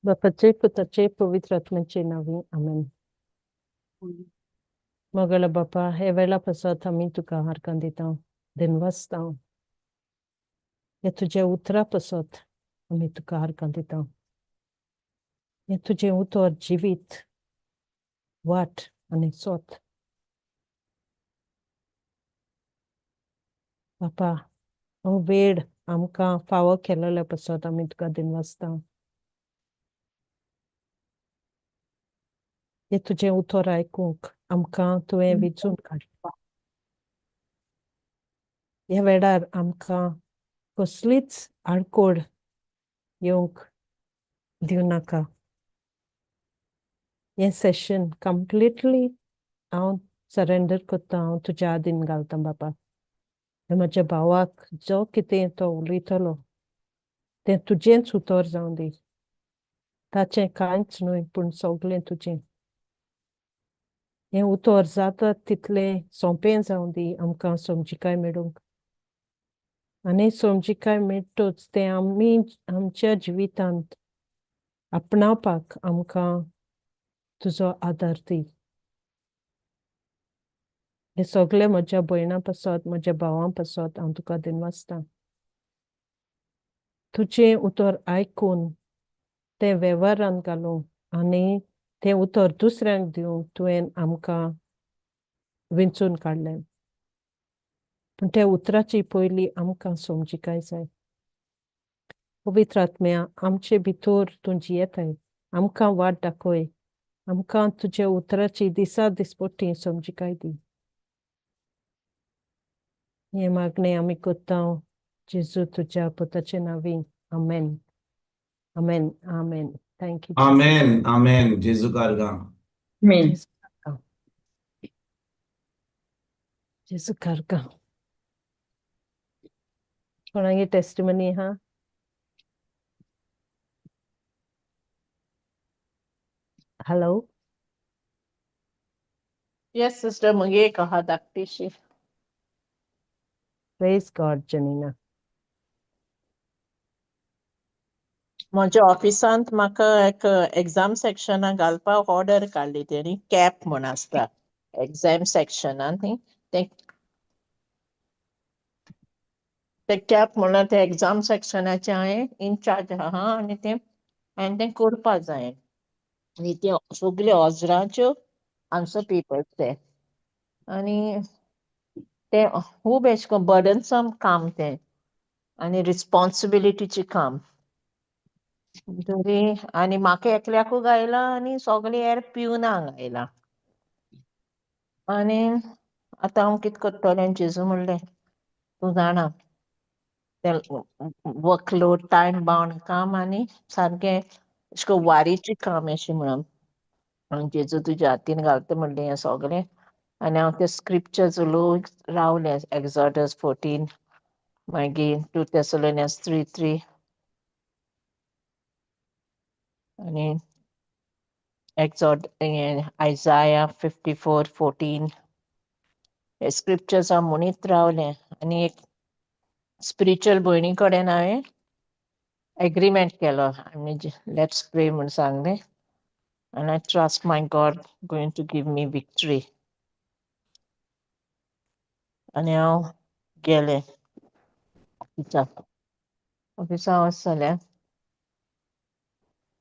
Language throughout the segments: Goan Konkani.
बापाचे पुताचे पवित्र आत्म्याचे नांवी आमेन. मोगेलो बापा, हे वेळा पासत आमी तुका हारकान दिता, दिनवासता. हे तुजे उतरा पासत आमी तुका हारकान दिता. हे तुजें उतर जिवीत, वाट आनी सोत. बापा, हो वेळ आमकां फावो केल्लो पासत आमी तुका दिनवासता. हे तुजें उतर आयकूंक आमकां तुवें विचून काडला. ह्या वेळार आमकां कसलीच आडकोड येवंक दिवं नाका. हें सेशन कंप्लिटली हांव सरेंडर करता, हांव तुज्या आदीन घालता बापा. म्हज्या भावाक जो कितें तो उलयतलो तें तुजेंच उतर जावं दी, ताचें कांयच न्हय पूण सगळें तुजें. हें उतर जाता तितलें सोंपें जावं दी आमकां समजिकाय मेळूंक, आनी समजिकाय मेळटच तें आमी आमच्या जिवितांत आपणावपाक आमकां तुजो आदार दी. हे सगळे म्हज्या भयणां पासत, म्हज्या भावां पासत हांव तुका दिनवासता. तुजें उतर आयकून तें वेव्हारान घालूंक आनी तें उतर दुसऱ्यांक दिवंक तुवें आमकां विंचून काडलें. पूण त्या उतराची पयली आमकां समजिकाय जाय. पवित्र आत्म्या, आमचे भितर तूं जियेताय, आमकां वाट दाखय, आमकां तुज्या उतराची दिसा दिसपट्टी समजिकाय दी. हें मागणें आमी करता जेजू तुज्या पुताचे नांवी. आमेन, आमेन, आमेन. Thank you. आमेन, आमेन. जेजू कारगा. आमेन. जेजू कारगा. कोणागे टेस्टिमनी हा? हॅलो. येस सिस्टर, मुगे एक आहा धाकटीशी. प्रेज गॉड जनीना. म्हज्या ऑफिसांत म्हाका एक एग्जाम सेक्शनाक घालपाक ऑर्डर काडली तेणी, कॅप म्हूण आसता एग्जाम सेक्शनान न्ही, तें ते कॅप म्हणल्यार ते एग्जाम सेक्शनाचें हांवें इनचार्ज आहा आनी तें हांवें तें करपा जाय. आनी ते सगळे ऑजराच्यो आन्सर पेपर्स ते, आनी तें खूब अशें करून बर्डनसम काम तें आनी रिस्पोन्सिबिलिटीचें काम तरी. आनी म्हाका एकल्याकूय गायलां आनी सगळे हेर पिवनाक गायलां. आनी आतां हांव कितें करतलें जेजू म्हणलें तूं जाणा तें वर्कलोड टायम बाउंड काम आनी सारकें अशें करून वारीचें काम अशें म्हणून आनी जेजू तुज्या हातीन घालता म्हणलें हें सगळें. आनी हांव ते स्क्रिप्चर्स उलोवंक रावलें, एक्सोडस 14, मागीर 2 Thessalonians 3:3 आनी एक्सोड आयजाया 54:14. हे स्क्रिप्चर्स हांव म्हणीत रावलें. आनी एक स्पिरिच्युअल भयणी कडेन हांवें एग्रीमेंट केलो आनी let's pray म्हूण सांगलें. आनी I trust my God going to give me victory. आनी हांव गेलें ऑफिसाक. ऑफिसा वचलें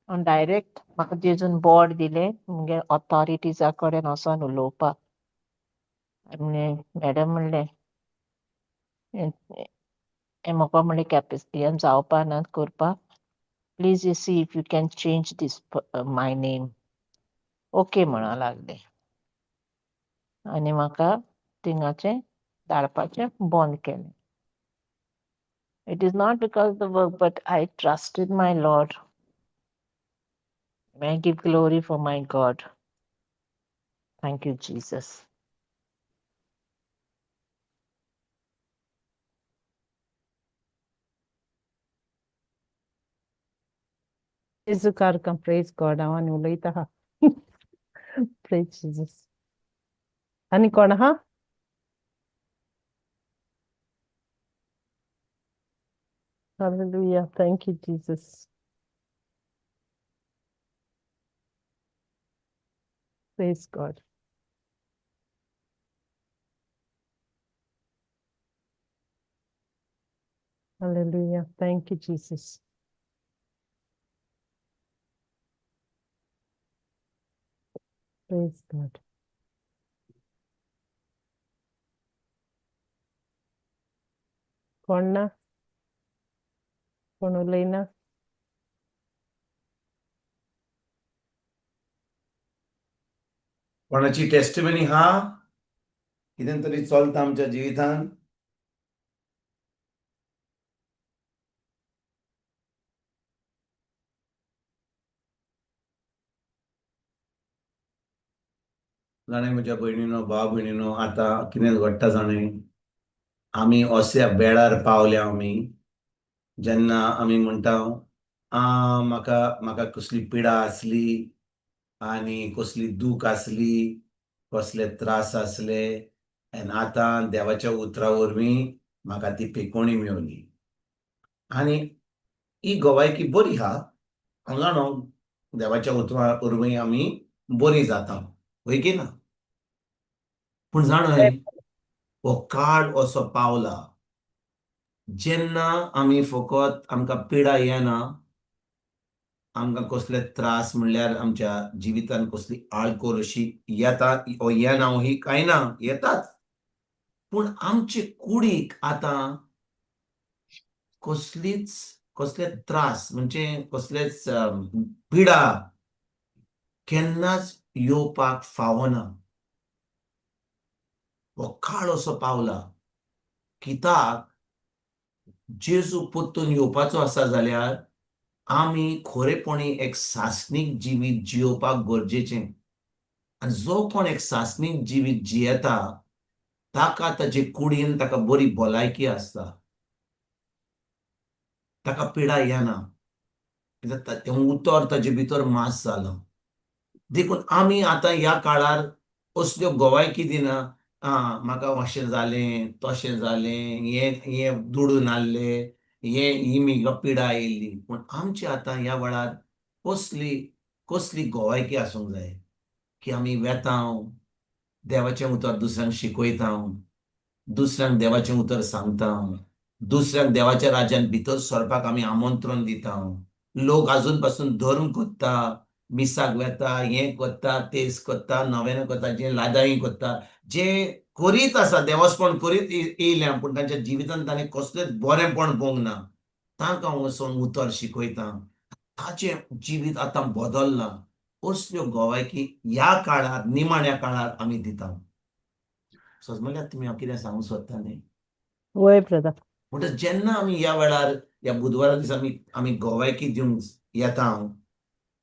हांव डायरेक्ट, म्हाका जेजून बोर्ड दिलें मुगे ऑथॉरिटीजा कडेन वचोन उलोवपाक. आनी मॅडम म्हणलें हें म्हाका म्हणलें कॅपेसिटी जावपा ना करपाक, please you see if you can change this my name. Okay म्हणूंक लागलें आनी म्हाका थिंगाचें धाडपाचें बंद केलें. It is not because the work, but I trusted my Lord. May I give glory for my God. Thank you, Jesus. जेजू कारगा. प्रेज गॉड. हांव आनी उलयता आहा. Praise Jesus. आनी कोण आहा? Hallelujah. Thank you, Jesus. Praise God. Hallelujah. Thank you, Jesus. Praise God. कोण ना? कोण उलयना? कोणाची टेस्टिमनी हा, कितें तरी चलता आमच्या जिवितांत. जाणें म्हज्या भयणीनो, भाव भयणीनो, आतां कितें घडटा जाणें, आमी असल्या वेळार पावल्या आमी जेन्ना आमी म्हणटा, आ म्हाका म्हाका कसली पिडा आसली आनी कसली दूख आसली, कसले त्रास आसले, आनी आतां देवाच्या उतरा वरवीं म्हाका ती पिकोणी मेवली. आनी ही गवायकी बरी आहा, हांव जाणो देवाच्या उतरा वरवीं आमी बरी जाता, वय की ना? पूण जाणय, हो काळ असो पावला जेन्ना आमी फकत आमकां पिडा येना, आमकां कसले त्रास म्हणल्यार आमच्या जिवितान कसली आळकोर अशी येता ओ येना ही कांय ना, येताच, पूण आमचे कुडीक आतां कसलीच कसले त्रास म्हणजे कसलेच पिडा केन्नाच येवपाक फावना. हो काळ असो पावला कित्याक जेजू परतून येवपाचो आसा जाल्यार आमी खरेपणी एक सासणीक जिवीत जियोवपाक गरजेचें. आनी जो कोण एक सासणीक जिवीत जियेता ताका ताजे कुडीन ताका बरी भलायकी आसता, ताका पिडा येना, कित्याक तें उतर ताजे भितर मास जालां. देखून आमी आतां ह्या काळार असल्यो गवायकी दिना, आं म्हाका अशें जालें तशें जालें, हें हें दुडू नासले, हें ही म्हाका पिडा आयिल्ली. पूण आमचे आतां ह्या वेळार कसली कसली गवायकी आसूंक जाय की आमी वेता, देवाचें उतर दुसऱ्यांक शिकयता, दुसऱ्यांक देवाचें उतर सांगता, दुसऱ्यांक देवाच्या राज्यान भितर सरपाक आमी आमंत्रण दिता. लोक आजून पासून धर्म करता, मिसाक वेता, हें करता, तेस करता, नव्यान करता, जें लादाई करता, जे करीत आसा देवस्पण करीत येयल्या, पूण तांच्या जिवितांत ताणें कसलेंच बरेंपण पळोवंक ना. तांकां वचोन उतर शिकयता, ताचें जिवीत आतां बदल्लां. असल्यो गवायकी ह्या काळार, निमाण्या काळार आमी दिता. सजमल्यात तुमी हांव कितें सांगूंक सोदता न्ही? वय ब्रदर. म्हणटा जेन्ना आमी ह्या वेळार ह्या बुधवारा दिसा आमी आमी गवायकी दिवंक येता,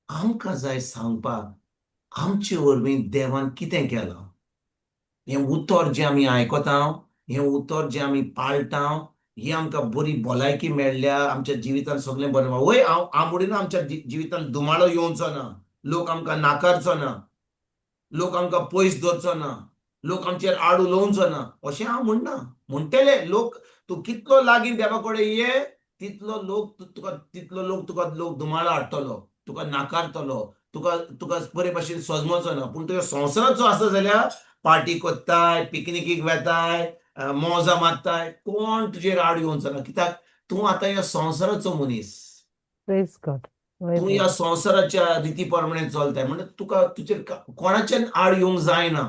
आमकां जाय सांगपाक आमचे वरवीं देवान कितें केलां. हें उतर जें आमी आयकता, हें उतर जें आमी पाळटा, ही आमकां बरी भलायकी मेळ्ळ्या, आमच्या जिवितांत सगळें बरें. वय हांव हांव म्हणिना आमच्या जिवितांत दुमाळो येवचो ना, लोक आमकां नाकारचो ना, लोक आमकां पयस दवरचो ना, लोक आमचेर आड उलोवचो ना, अशें हांव म्हणना. म्हणटले लोक, तूं कितलो लागीं देवा कडेन ये तितलो लोक तुका, तितलो लोक तुका लोक दुमाळो हाडटलो, तुका नाकारतलो, तुका तुका बरे भाशेन सजमचो ना. पूण तुज्या संवसाराचो आसा जाल्यार पार्टी करताय, पिकनिकीक वेताय, मोजा मारताय, कोण तुजेर आड येवचो ना, कित्याक तूं आतां ह्या संवसाराचो मनीस. Praise God. तूं ह्या संवसाराच्या रिती प्रमाणे चलताय, म्हणजे तुका तुजेर कोणाच्यान आड येवंक जायना,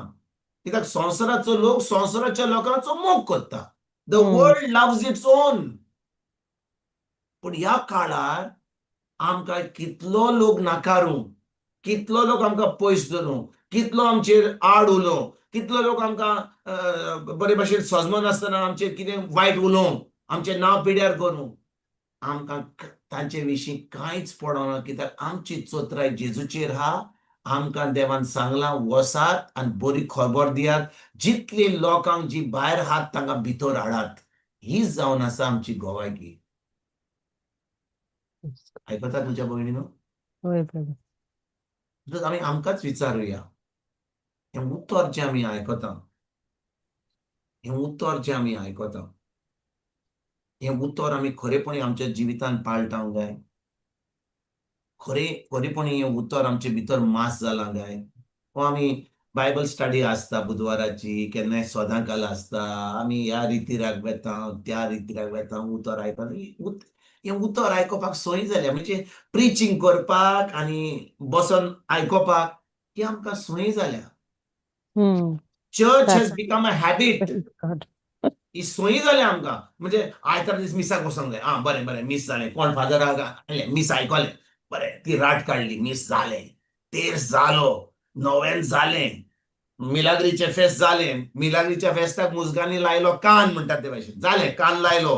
कित्याक संवसाराचो लोक संवसाराच्या लोकांचो मोग करता. The world loves its own. पूण ह्या काळार आमकां कितलो लोक नाकारूं, कितलो लोक आमकां पयस धरूं, कितलो आमचेर आड उलोवं, कितलो लोक आमकां बरे भाशेन सजमनासतना आमचेर कितें वायट उलोवं, आमचें नांव पिड्यार करूं, आमकां तांचे विशीं कांयच पडना, कित्याक आमची चोत्राय जेजूचेर आहा. आमकां देवान सांगलां वसात आनी बरी खबर दियात, जितली लोकांक जी भायर आहात तांकां भितर हाडात. ही जावन आसा आमची गवायकी. आयकतात तुमच्या भयणीनो? आमी आमकांच विचारुया, हें उतर जें आमी आयकता, हें उतर जें आमी आयकता, हें उतर आमी खरेपणी आमच्या जिवितांत पाळटा काय? खरेपणी हें उतर आमचे भितर मास जालां काय? वो आमी बायबल स्टडी आसता बुधवाराची, केन्नाय सोदांकाल आसता, आमी ह्या रितीराक वेता, त्या रितीराक वेता, उतर आयकपाक. हें उतर आयकुपाक सोय जाल्या, म्हणजे प्रिचींग करपाक आनी बसोन आयकुपाक ही आमकां सोय जाल्या. Church has become a habit. ही सोयी जाल्या आमकां. म्हणजे आयतार दीस मिसाक वचोंक जाय, आं बरें बरें मीस जालें, कोण फादर आयलें मीस आयकलें, बरें ती राट काडली, मीस जालें, तेर्स जालो, नोवेन जालें, मिलाग्रीचें फेस्त जालें, मिलाग्रीच्या फेस्ताक मुजगांनी लायलो कान म्हणटात ते भाशेन जालें, कान लायलो,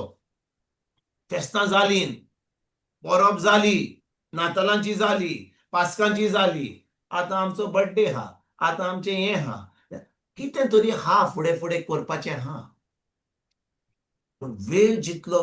फेस्तां जालीं, परब जाली, नातालांची जाली, पास्कांची जाली, आतां आमचो बड्डे आहा, आतां आमचें हें आहा, कितें तरी हा फुडें फुडें करपाचें आहा. पूण वेळ जितलो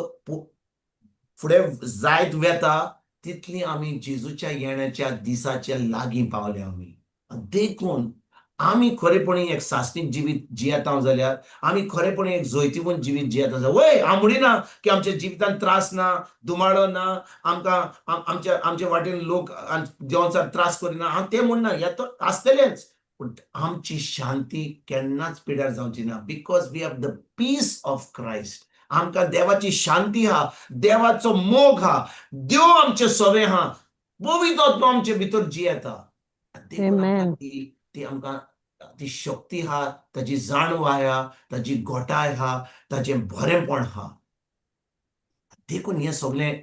फुडें जायत वेता तितली आमी जेजूच्या येण्याच्या दिसाच्या लागीं पावले आमी. देखून आमी खरेपणी एक सासणीक जिवीत जियेता जाल्यार, आमी खरेपणी एक जैतिवंत जिवीत जियेता जाल्यार, वय हांव म्हणिना की आमच्या जिवितांत त्रास ना, दुमाळो ना, आमकां आमच्या आमच्या वाटेन लोक देंवचार त्रास करिना, हांव तें म्हणना, हें तर आसतलेंच, पूण आमची शांती केन्नाच पिड्यार जावची ना, because we have the peace of Christ. आमकां देवाची शांती आहा, देवाचो मोग आहा, देव आमचे सवे आहा, पवित्र आत्मो आमचे भितर जियेता. देखून ती आमकां ती शक्ती आहा, ताजी जाणव आहा, ताजी गोटाय आहा, ताजें बरेंपण आहा. देखून हें सगळें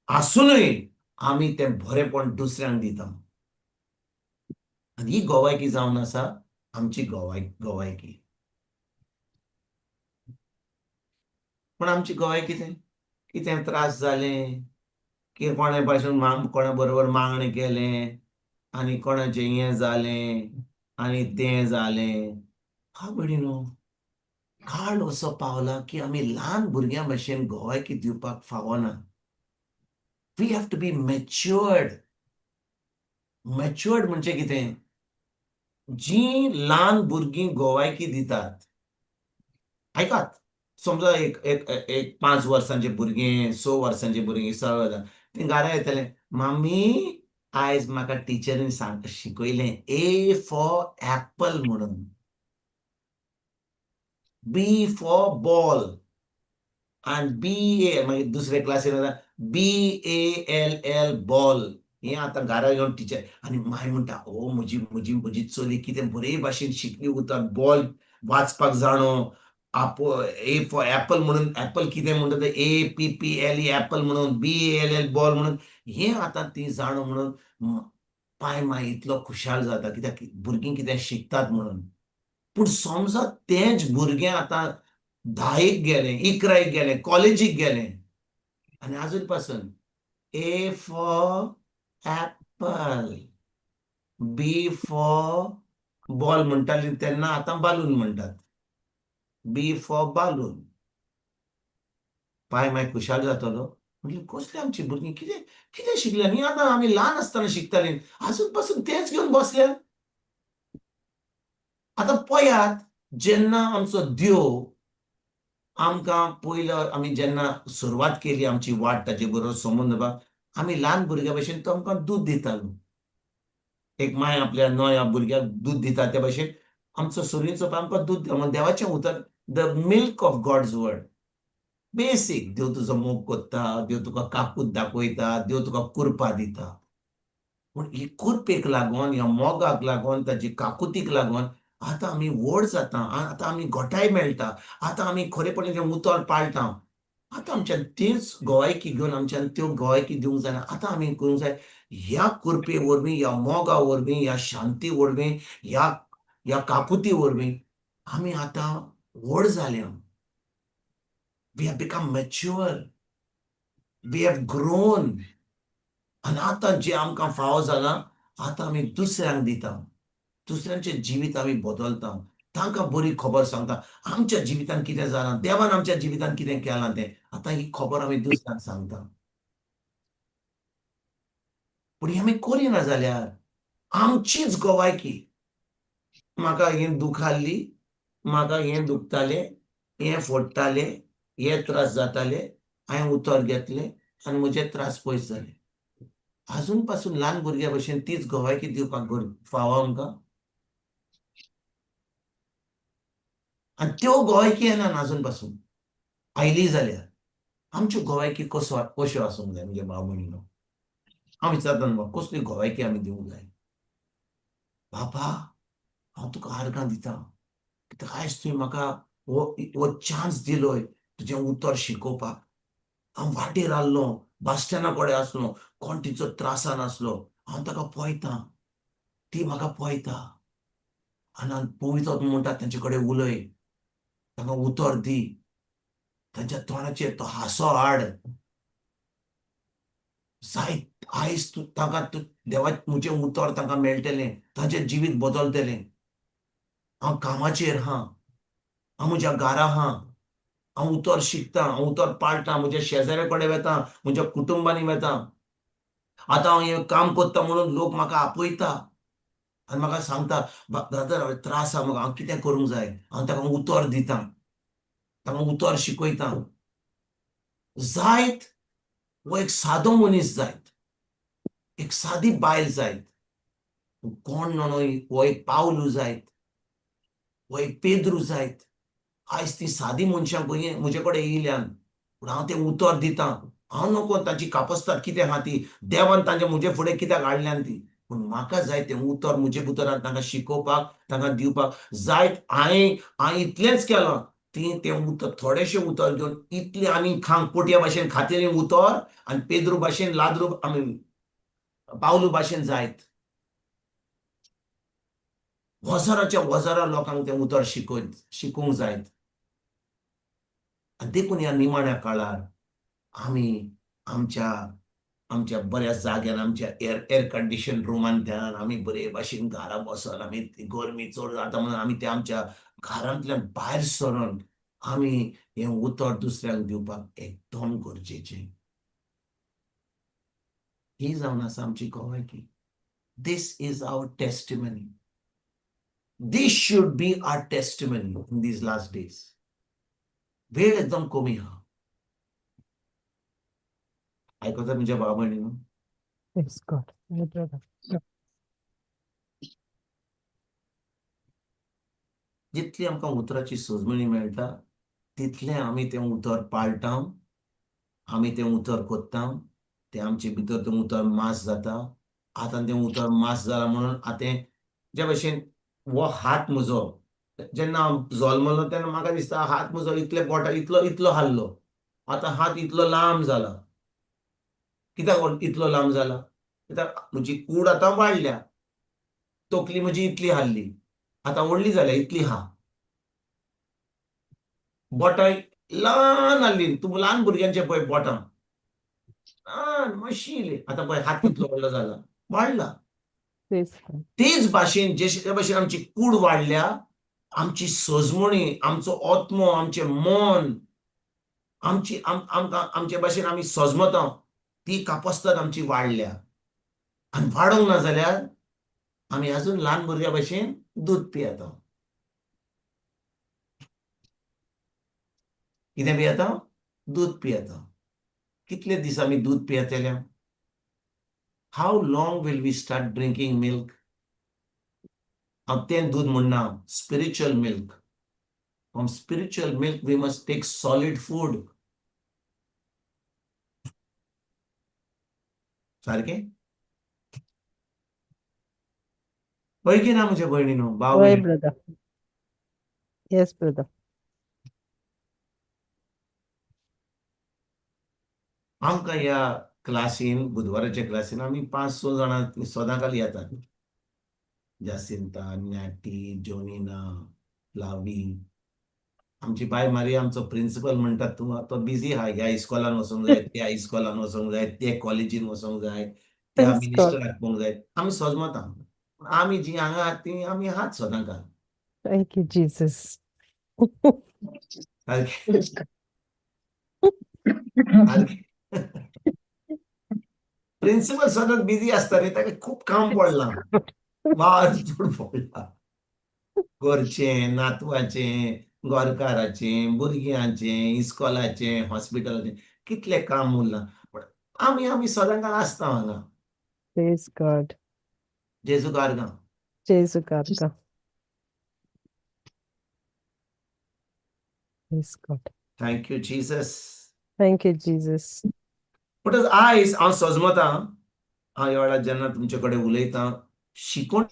आसुनूय आमी तें बरेंपण दुसऱ्यांक दिता. आनी ही गोवायकी जावन आसा आमची गोवायकी. पूण आमची गोवाय कितें कितें त्रास जालें की कोणा भाशेन कोणा बरोबर मागणें केलें आनी कोणाचें हें जालें आनी तें जालें. आवडी न्हू, काळ असो पावला की आमी ल्हान भुरग्यां भशेन गोवायकी दिवपाक फावना. We have to be matured. Matured म्हणजे कितें? जीं ल्हान भुरगीं गोवायकी दितात, आयकात, समजा एक एक एक 5 वर्सांचें भुरगें, 6 वर्सांचें भुरगें, 7 वर्सां, तीं घरा येतलें, मामी आयज म्हाका टिचरीन सांग शिकयलें ए फॉर एप्पल म्हणून, बी फॉर बॉल, आनी बी ए, मागीर दुसरे क्लासीन वता B A L L ball. हें आतां घरा येवन टिचर आनी माय म्हणटा, ओ म्हजी म्हजी म्हजी चली कितें बरे भाशेन शिकली उतर, बॉल वाचपाक जाणो, आपो ए फॉर एप्पल म्हणून एप्पल कितें म्हणटा तें A P P L E apple म्हणून, बी एल एल बॉल म्हणून, हें आतां ती जाणो म्हणून पाय माय इतलो खुशाल जाता, कित्याक भुरगीं कितें शिकतात म्हणून. पूण समजा तेंच भुरगें आतां 10 गेलें, 11 गेलें, कॉलेजीक गेलें आनी आजून पासून A for apple, B for ball म्हणटाली तेन्ना आतां बालून म्हणटात, बी फॉर बालून. पाय माय खुशाल जातलो, म्हणजे कसली आमची भुरगीं कितें कितें शिकल्या न्ही, आतां आमी ल्हान आसतना शिकतालीं, आजून पासून तेंच घेवन बसल्या. आतां पळयात, जेन्ना आमचो देव आमकां पयलो, आमी जेन्ना सुरवात केली आमची वाट ताजे बरोबर संबंद, आमी ल्हान भुरग्यां भशेन तो आमकां दूद दितालो. एक माय आपल्या नव्या भुरग्याक दूद दिता त्या भशेन आमचो सुरीचो आमकां दूद दिता. देवाचें उतर, the milk of God's word, basic. देव तुजो मोग करता, देव तुका काकूत दाखयता, देव तुका कुरपा दिता. पूण ही कुरपेक लागून, ह्या मोगाक लागून, ताजी काकुतीक लागून आतां आमी व्हड जाता, आतां आमी घोटाय मेळटा, आतां आमी खरेपणी तें उतर पाळटा. आतां आमच्यान तीच गोवायकी घेवन आमच्यान त्यो गोवायकी दिवंक जायना. आतां आमी करूंक जाय ह्या कुरपे वरवीं, ह्या मोगा वरवीं, ह्या शांती वरवीं, ह्या ह्या काकुती वरवीं आमी आतां व्हड जाल्या. We have become mature, we have grown. आनी आतां जें आमकां फावो जालां आतां आमी दुसऱ्यांक दिता, दुसऱ्यांचें जिवीत आमी बदलता, तांकां बरी खबर सांगता आमच्या जिवितान कितें जालां, देवान आमच्या जिवितान कितें केलां तें आतां ही खबर आमी दुसऱ्यांक सांगता. पूण हें आमी करिना जाल्यार आमचीच गोवायकी, म्हाका हें दुखाल्ली, म्हाका हें दुखतालें, हें फोडटालें, हे त्रास जाताले, हांवें उतर घेतलें आनी म्हजे त्रास पयस जाले. आजून पासून ल्हान भुरग्यां भशेन तीच गोवायकी दिवपाक फावो आमकां. आनी त्यो गोवायकी येना आजून पासून आयली जाल्यार आमच्यो गोवायकी कसो कश्यो आसूंक जाय? म्हजे भाव भयणीनो, हांव विचारता न्हू, कसली गोवायकी आमी दिवंक जाय? बाबा, हांव तुका आर्गां दिता, कित्याक आयज तुवें म्हाका हो चान्स दिलोय तुजें उतर शिकोवपाक. हांव वाटेर आसलो, बस स्टँडा कडेन आसलो, कोण तिचो त्रासान आसलो, हांव ताका पळयतां, ती म्हाका पळयता आनी पवित्र म्हणटा तांचे कडेन उलय, तांकां उतर दी, तांच्या तोंडाचेर तो हांसो हाड. जायत आयज तूं तांकां, तूं देवा म्हजें उतर तांकां मेळटलें, तांचें जिवीत बदलतलें. हांव कामाचेर आहा, हांव म्हज्या घरा आहा, हांव उतर शिकतां, हांव उतर पाळटां, म्हज्या शेजाऱ्या कडेन वता, म्हज्या कुटुंबांनी वता. आतां हांव हें काम करता म्हणून लोक म्हाका आपयता आनी म्हाका सांगता, ब्रदर त्रास आहा म्हाका, हांव कितें करूंक जाय? हांव ताका उतर दितां, तांकां उतर शिकयतां. जायत हो एक सादो मनीस जायत, एक सादी बायल जायत, कोण न्हय, हो एक पावलू जायत, हो एक पेद्रू जायत. आयज ती सादी मनशां खंय म्हजे कडेन येयल्यान, पूण हांव तें उतर दितां. हांव नको तांची कापस्ताद कितें आहा ती, देवान तांच्या म्हजे फुडें कित्याक हाडल्यान ती, पूण म्हाका जाय तें उतर म्हजे उतरान तांकां शिकोवपाक, तांकां दिवपाक जायत. हांवें इतलेंच केलां, ती तें उतर थोडेशें उतर घेवन इतलें आनी खांक पोटया भाशेन खातेलें उतर आनी पेद्रू भाशेन लाद्रू आमी पावलू भाशेन जायत हजाराच्या हजारा लोकांक तें उतर शिकोवंक जायत. आनी देखून ह्या निमाण्या काळार आमी आमच्या आमच्या बऱ्या जाग्यार, आमच्या एअर कंडिशन रुमांतल्यान आमी बरे भाशेन घरा बसोन, आमी गरमी चड जाता म्हणून आमी ते आमच्या घरांतल्यान भायर सरून आमी हें उतर दुसऱ्यांक दिवपाक एकदम गरजेचें. ही जावन आसा आमची गोवायकी. This is our testimony. This should be our testimony in these last days. वेळ एकदम कमी आहा. आयकता म्हज्या भाव भयणीनो? Praise God. My brother. जितली आमकां उतराची सजमणी मेळटा तितलें आमी तें उतर पाळटा, आमी तें उतर कोत्ता, तें आमचे भितर तें उतर मास जाता. आतां तें उतर मास जालां म्हणून आतां जे भशेन हो हात म्हजो जेन्ना हांव जल्मलो तेन्ना म्हाका दिसता हात म्हजो इतले बोटां इतलो इतलो हाल्लो, आतां हात इतलो लांब जाला. कित्याक इतलो लांब जाला? कित्याक म्हजी कूड आतां वाडल्या, तकली म्हजी इतली हाल्ली, आतां व्हडली जाल्या, इतली हा, बोटां ल्हान हाल्ली. तूं ल्हान भुरग्यांचे पळय बोटां ल्हान मातशी, आतां पळय हात कितलो व्हडलो जाला, वाडला. तेच भाशेन जे भाशेन आमची कूड वाडल्या, आमची सजमणी, आमचो आत्मो, आमचें मन, आमची आमकां आमचे भाशेन आमी सजमता, ती कापस्ताद आमची वाडल्या. आनी वाडोवंक ना जाल्यार आमी अजून ल्हान भुरग्या भशेन दूद पियेता. कितें पियेता? दूद पियेता. कितले दीस आमी दूद पियेतले? How long will we start drinking milk? हांव तें दूद म्हणना, spiritual milk. From spiritual milk we must take solid food. सारकें हय की ना म्हज्या भयणीनो, भाव हय भयणी? ब्रदर. Yes brother. आमकां ह्या क्लासीन, बुधवाराच्या क्लासीन आमी 5-6 जाणां सदांकाल येतात. जासिंता, नॅटी, जोनिना, फ्लावी, आमची बाय मारी, आमचो प्रिंसिपल म्हणटा तूं तो बिजी आहा, ह्या इस्कॉलान वचोंक जाय, त्या इस्कॉलान वचोंक जाय, ते कॉलेजीन वचोंक जाय, त्या Praise God. मिनिस्टराक पळोवंक जाय. आमी सजमता, आमी जी हांगा आहात ती आमी आहात सदांकाल. Thank you, Jesus. सारकें. प्रिंसिपल सदांच बिजी आसता रे, ताका खूब काम पडलां, वाज चड पडला, घरचें, नातवाचें, गोरकाराचें, भुरग्यांचें, इस्कॉलाचें, हॉस्पिटलाचें, कितलें काम उरलां. पण आमी आमी सदांकाळ आसता हांगा. Praise God. जेजू गारगां. जेजू गारगां. Praise God. Thank you Jesus. Thank you Jesus. म्हणटच आयज हांव सजमतां, हांव ह्या वेळार जेन्ना तुमचे कडेन उलयतां शिकोवन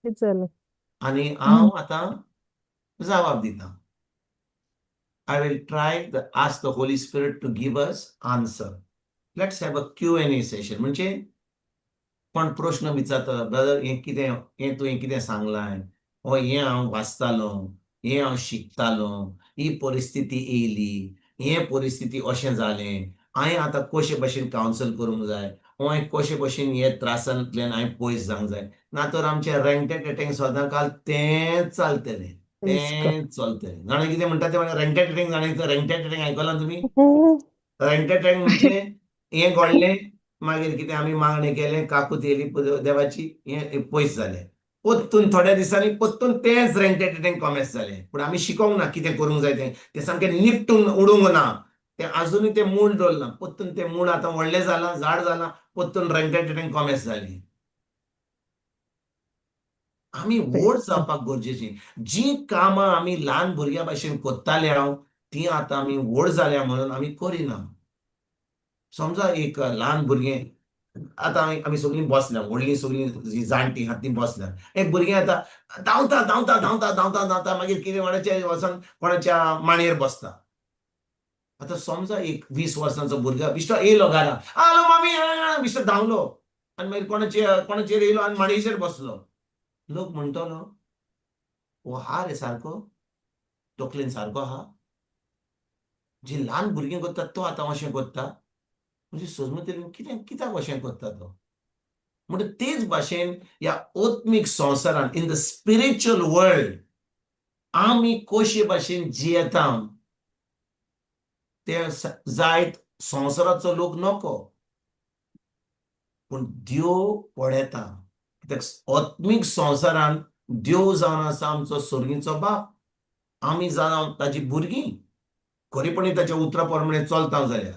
कितें जालें? आनी हांव आतां जवाब दितां. I will try the ask the Holy Spirit to give us answer. Let's have a Q&A session. म्हणजे कोण प्रश्न विचारता, ब्रदर हें कितें, हें तुवें कितें सांगलां, ओ हें हांव वाचतालो, हें हांव शिकतालो, ही परिस्थिती येयली, हें परिस्थिती अशें जालें, हांवें आतां कशे भशेन कावन्सल करूंक जाय, ओ हांवें कशे भशेन हे त्रासांतल्यान हांवें पयस जावंक जाय. ना तर आमचें रेंटेड रेटींग सदां काल तेंच चलतलें, तेंच चलतलें. जाणा कितें म्हणटा तें? रेंटेड रेटींग जाणा? रेंटेड रेटींग आयकलां तुमी? रेंटेड रेटींग म्हणजे हें घडलें, मागीर कितें आमी मागणें केलें, काकूत येयली देवाची, हें पयस जालें. पोत्तून थोड्या दिसांनी पोत्तून तेंच रेंटेड रेटींग कॉमेस जालें. पूण आमी शिकोंक ना कितें करूंक जाय तें, तें सामकें निपटून उडोवंक ना, तें आजुनूय तें मूळ दवरलां. पोत्तून तें मूळ आतां व्हडलें जालां, झाड जालां, पोत्तून रेंटेड रेटींग कॉमेस जाली. आमी व्हड जावपाक गरजेचीं. जीं कामां आमी ल्हान भुरग्यां भाशेन करताले हांव, तीं आतां आमी व्हड जाल्या म्हणून आमी करिना. समजा एक ल्हान भुरगें आतां आमी सगळीं बसल्या, व्हडलीं सगळीं जीं जाणटीं आहात तीं बसल्या, एक भुरगें आतां धांवता धांवता धांवता धांवता धांवता, मागीर कितें कोणाच्या वचोन कोणाच्या मांडयेर बसता. आतां समजा एक 20 वर्सांचो भुरगो बिश्टो येयलो घरा, आलो मामी, बिश्टो धांवलो आनी मागीर कोणाचेर येयलो आनी मांडयेचेर बसलो. लोक म्हणटलो हो हा रे सारको, तकलेन सारको आहा. जी ल्हान भुरगीं करतात तो आतां अशें करता, म्हणजे सजमतली कितें कित्याक अशें करता तो. म्हणटा तेच भाशेन ह्या आत्मीक संवसारान, इन the spiritual world, आमी कशे भाशेन जियेता ते जायत संवसाराचो लोक नको, पूण देव पळयता. कित्याक आत्मीक संवसारान देव जावन आसा आमचो सर्गीचो बाप, आमी जावन ताजी भुरगीं. खरेपणी ताच्या उतरा प्रमाणे चलता जाल्यार,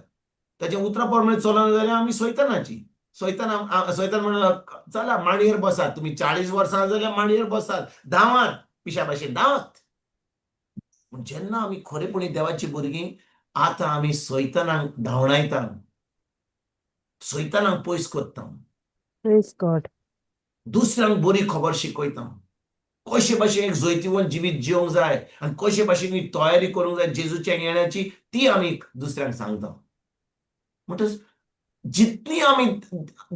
ताच्या उतरा प्रमाणे चलना जाल्यार आमी सैतानाची. सैतान सैतान म्हणलं चला मांडयेर बसात, तुमी 40 वर्सां जाल्यार मांडयेर बसात, धांवात पिशा भाशेन धांवात. पूण जेन्ना आमी खरेपणी देवाची भुरगीं, आतां आमी सैतानाक धांवणायता, सैतानाक पयस करता, दुसऱ्यांक बरी खबर शिकयता, कशे भाशेन एक जैतिवंत जिवीत जिवंक जाय आनी कशे भाशेन ही तयारी करूंक जाय जेजूच्या येण्याची, ती आमी दुसऱ्यांक सांगता. म्हणटच जितली आमी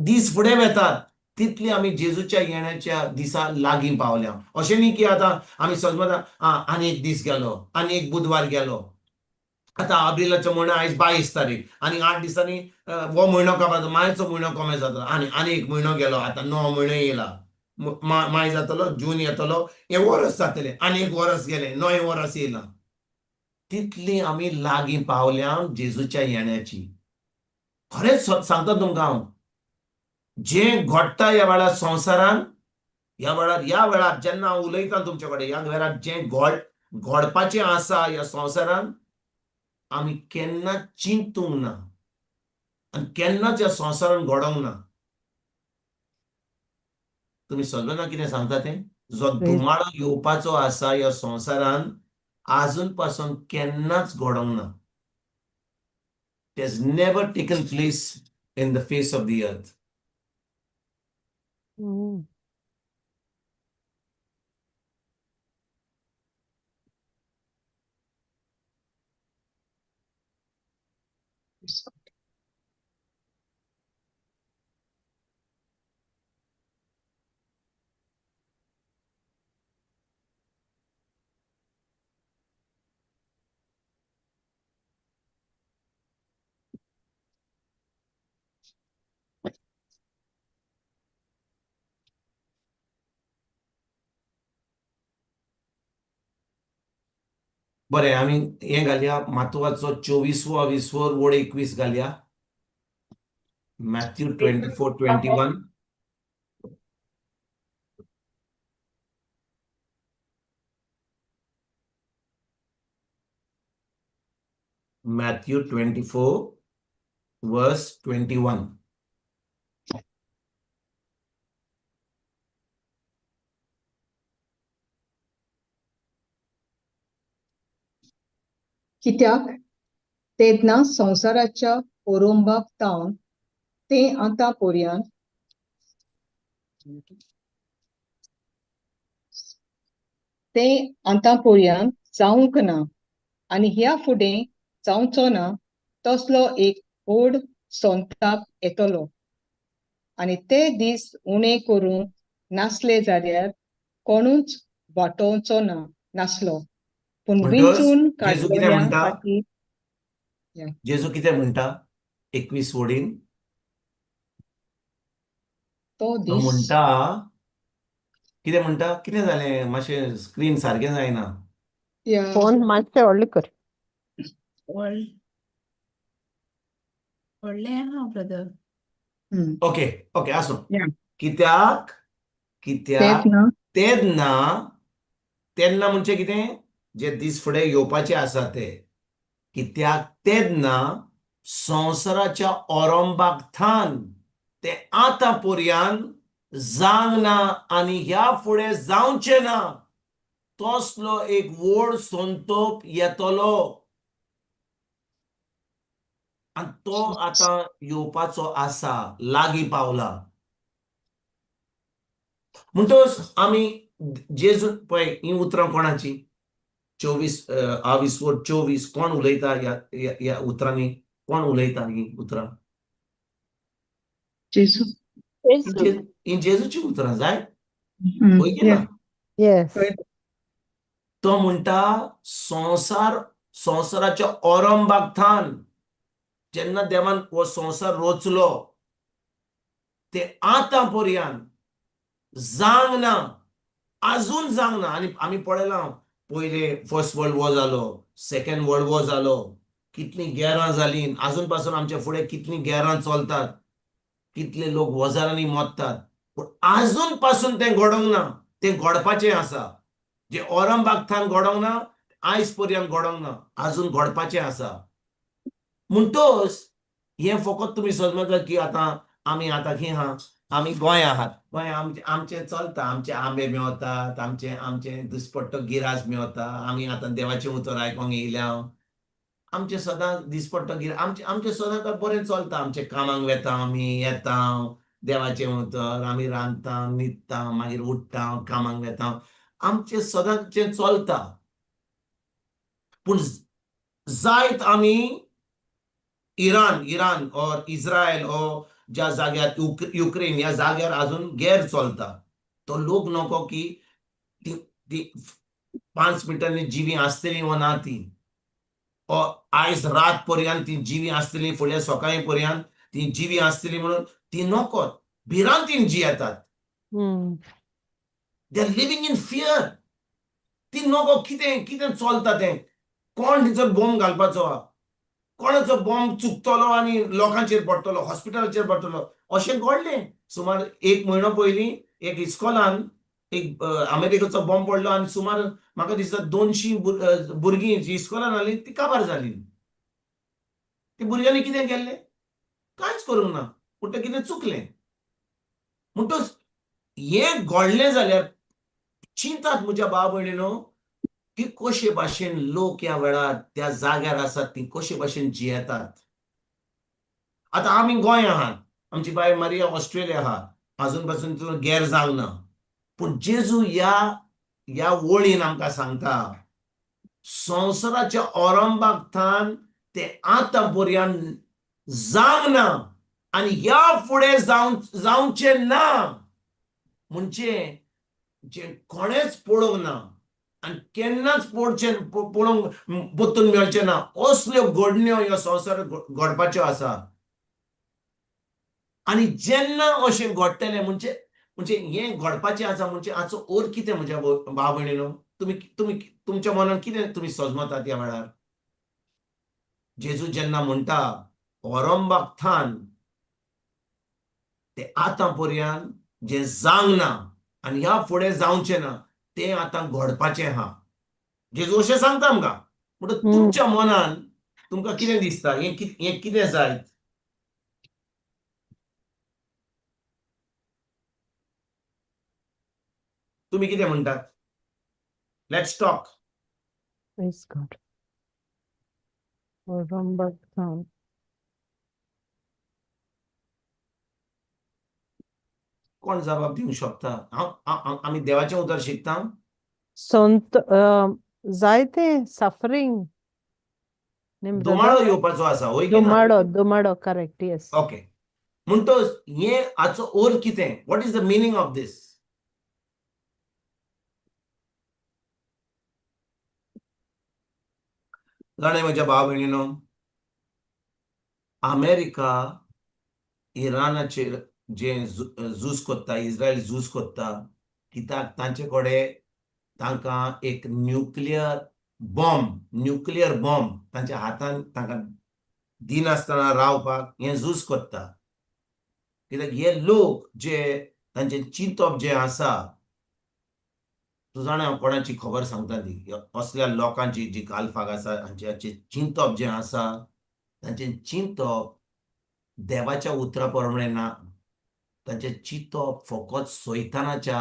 दीस फुडें वेतात तितली आमी जेजूच्या येण्याच्या दिसा लागीं पावल्या. अशें न्ही की आतां आमी समजता आनी एक दीस गेलो, आनी एक बुधवार गेलो, आतां आब्रिलाचो म्हयनो आयज 22 तारीख आनी 8 दिसांनी हो म्हयनो काबार, मायचो म्हयनो कमे जातलो, आनी आनी एक म्हयनो गेलो, आतां 9 म्हयनो येयला, माय जातलो, जून येतलो, हें वरस जातलें, आनी एक वरस गेलें, 9 वरस येयलां. तितली आमी लागीं पावल्या जेजूच्या येण्याची. खरेंच सांगता तुमकां हांव, जें घडटा ह्या वेळार संवसारान, ह्या वेळार, ह्या वेळार जेन्ना हांव उलयतां तुमचे कडेन, ह्या वेळार जें घडपाचें आसा ह्या संवसारान, आमी केन्ना चिंतूंक ना आनी केन्नाच ह्या संवसारान घडोवंक ना. तुमी समजना कितें सांगता तें? जो धुमाळो येवपाचो आसा ह्या संवसारान आजून पासून केन्नाच घडोवंक ना. It has never taken place in the face of the earth. बरें, आमी हें घालया, मातुवाचो 24वो 20वो वड 21 घालया. Matthew 24:21. Matthew 24 verse 21. कित्याक तेन्ना संवसाराच्या ओरोंबाक तावन तें आतां पर्यंत तें आतां पर्यंत जावंक ना आनी ह्या फुडें जावचो ना तसलो एक व्हड संताप येतलो आनी ते दीस उणे करूंक नासले जाल्यार कोणूच वाटोवचो ना नासलो पूण म्हणटच विंचून जेजू कितें काडलेल्या म्हणटा? खातीर जेजू कितें म्हणटा 21 वडीन? तो तो दीस म्हणटा कितें म्हणटा? कितें जालें मातशें स्क्रीन सारकें जायना. या फोन मातशें व्हडलें कर. व्हडलें आहा ब्रदर. ओके ओके आसूं. या. कित्याक कित्याक तेच ना तेन्ना तेन्ना म्हणजे कितें जे दीस फुडें येवपाचे आसा ते कित्याक तेन्ना संवसाराच्या ओरंबाक थान ते आतां पर्यंत जावंक ना आनी ह्या फुडें जावचें ना तसलो एक व्हड संतोप येतलो आनी तो आतां येवपाचो आसा, लागीं पावला. म्हणटच आमी जेजू पळय हीं उतरां कोणाची 24 आवीस वर 24 कोण उलयता ह्या ह्या उतरांनी? कोण उलयता हीं उतरां? जेजू. हीं जेजूची उतरां जाय वय की ना? येस. तो म्हणटा संवसार संवसाराच्या ओरंबाक थान जेन्ना देवान हो संवसार रचलो ते आतां पर्यंत जावंक ना, आजून जावंक ना. आनी आमी पळयलां पयले फर्स्ट वर्ल्ड वॉर जालो, सेकंड वर्ल्ड वॉर जालो, कितलीं गेरां जालीं, आजून पासून आमच्या फुडें कितलीं गेरां चलतात, कितले लोक वजारांनी मरतात, पूण आजून पासून तें घडोवंक ना. तें घडपाचें आसा. जे औरंगबाग थान घडोवंक ना, आयज पर्यंत घडोवंक ना, आजून घडपाचें आसा. म्हणटोच हें फकत तुमी समजता की आतां आमी आतां खंय आहा, आमी गोंय आहात, गोंय आमचें आमचें चलता, आमचे आंबे मेवतात, आमचें आमचें दिसपट्टो गिरास मेवता, आमी आतां देवाचें उतर आयकोंक येयल्या, आमचें सदां दिसपट्टो गिरास आमचें आमचें सदां बरें चलता, आमचें कामाक वेता आमी, येता, देवाचें उतर आमी रांदता, न्हिदता, मागीर उठ्ठा, कामाक वेता, आमचें सदांचें चलता. पूण जायत आमी इराण इराण और इस्रायल ओ ज्या जाग्यार युक्रेन ह्या जाग्यार अजून गैर चलता, तो लोक नको की ती ती 5 मिनटांनी जिवी आसतली वो ना ती, ओ आयज रात पर्यंत ती जिवी आसतली, फुडल्या सकाळी पर्यंत ती जिवी आसतली म्हणून ती नको भिरांतीन जियेतात. They are living in fear. ती नको कितें कितें चलता तें, कोण थंयसर बॉम्ब घालपाचो आहा, कोणाचो बॉम्ब चुकतलो आनी लोकांचेर पडटलो, हॉस्पिटलाचेर पडटलो. अशें घडलें सुमार 1 म्हयनो पयलीं एक इस्कॉलान एक अमेरिकेचो बॉम्ब पडलो आनी सुमार म्हाका दिसता 200 भुरगीं जी इस्कॉलान आसली ती काबार जाली. ती भुरग्यांनी कितें केल्लें? कांयच करूंक ना, पूण तें कितें चुकलें. म्हणटच हें घडलें जाल्यार चिंतात म्हज्या भाव भयणीनो की कशे भाशेन लोक ह्या वेळार त्या जाग्यार आसात, ती कशे भाशेन जियेतात. आतां आमी गोंय आहात, आमची बाय मारिया ऑस्ट्रेलिया आहा, आजून पासून तितून गैर जावंक ना, पूण जेजू ह्या ह्या वळीन आमकां सांगता संवसाराच्या औरंबाक थान ते आतां पर्यंत जावंक ना आनी ह्या फुडें जावचें ना, म्हणजे जें कोणेच पळोवंक ना आनी केन्नाच पळोवचें पळोवंक परतून मेळचें ना असल्यो घडण्यो ह्या संवसार घडपाच्यो आसा. आनी जेन्ना अशें घडटलें म्हणजे म्हणजे हें घडपाचें आसा म्हणजे हाचो अर्थ कितें म्हज्या भाव भयणीनो? तुमी तुमी तुमच्या मनान कितें तुमी सजमतात ह्या वेळार? जेजू जेन्ना म्हणटा औरंबाक थान ते आतां पर्यंत जें जावंक ना आनी ह्या फुडें जावचें ना तें आतां घडपाचें आहा, जेजू अशें सांगता आमकां. म्हणटच तुमच्या मनान तुमकां कितें दिसता हें हें कितें जायत? तुमी कितें म्हणटात? Let's talk. Praise God. ओरंबाक. कोण जबाब दिवंक शकता? हांव आमी देवाचें उतर शिकता. संत जायते सफरींग. धुमाळो येवपाचो आसा, वय की ना? दुमाडो, दुमाडो, करेक्ट, येस. ओके, म्हणटच हे हाचो अर्थ कितें? What is the meaning of this? जाणें म्हज्या भाव भयणीनो, अमेरिका इराणाचेर जें झूज कोत्ता, इस्रायल झूज कोत्ता, कित्याक तांचे कडेन तांकां एक न्युक्लियर बॉम्ब तांच्या हातान तांकां दिनासतना रावपाक हें झूज कोत्ता. कित्याक हे लोक जे तांचें चिंतप जें आसा, तूं जाणा हांव कोणाची खबर सांगता ती, असल्या लोकांची जी गाल्फाक आसा, हांचे चिंतप जें आसा, तांचें चिंतप देवाच्या उतरा प्रमाणे ना. तांचें चिंतप फकत सैतानाच्या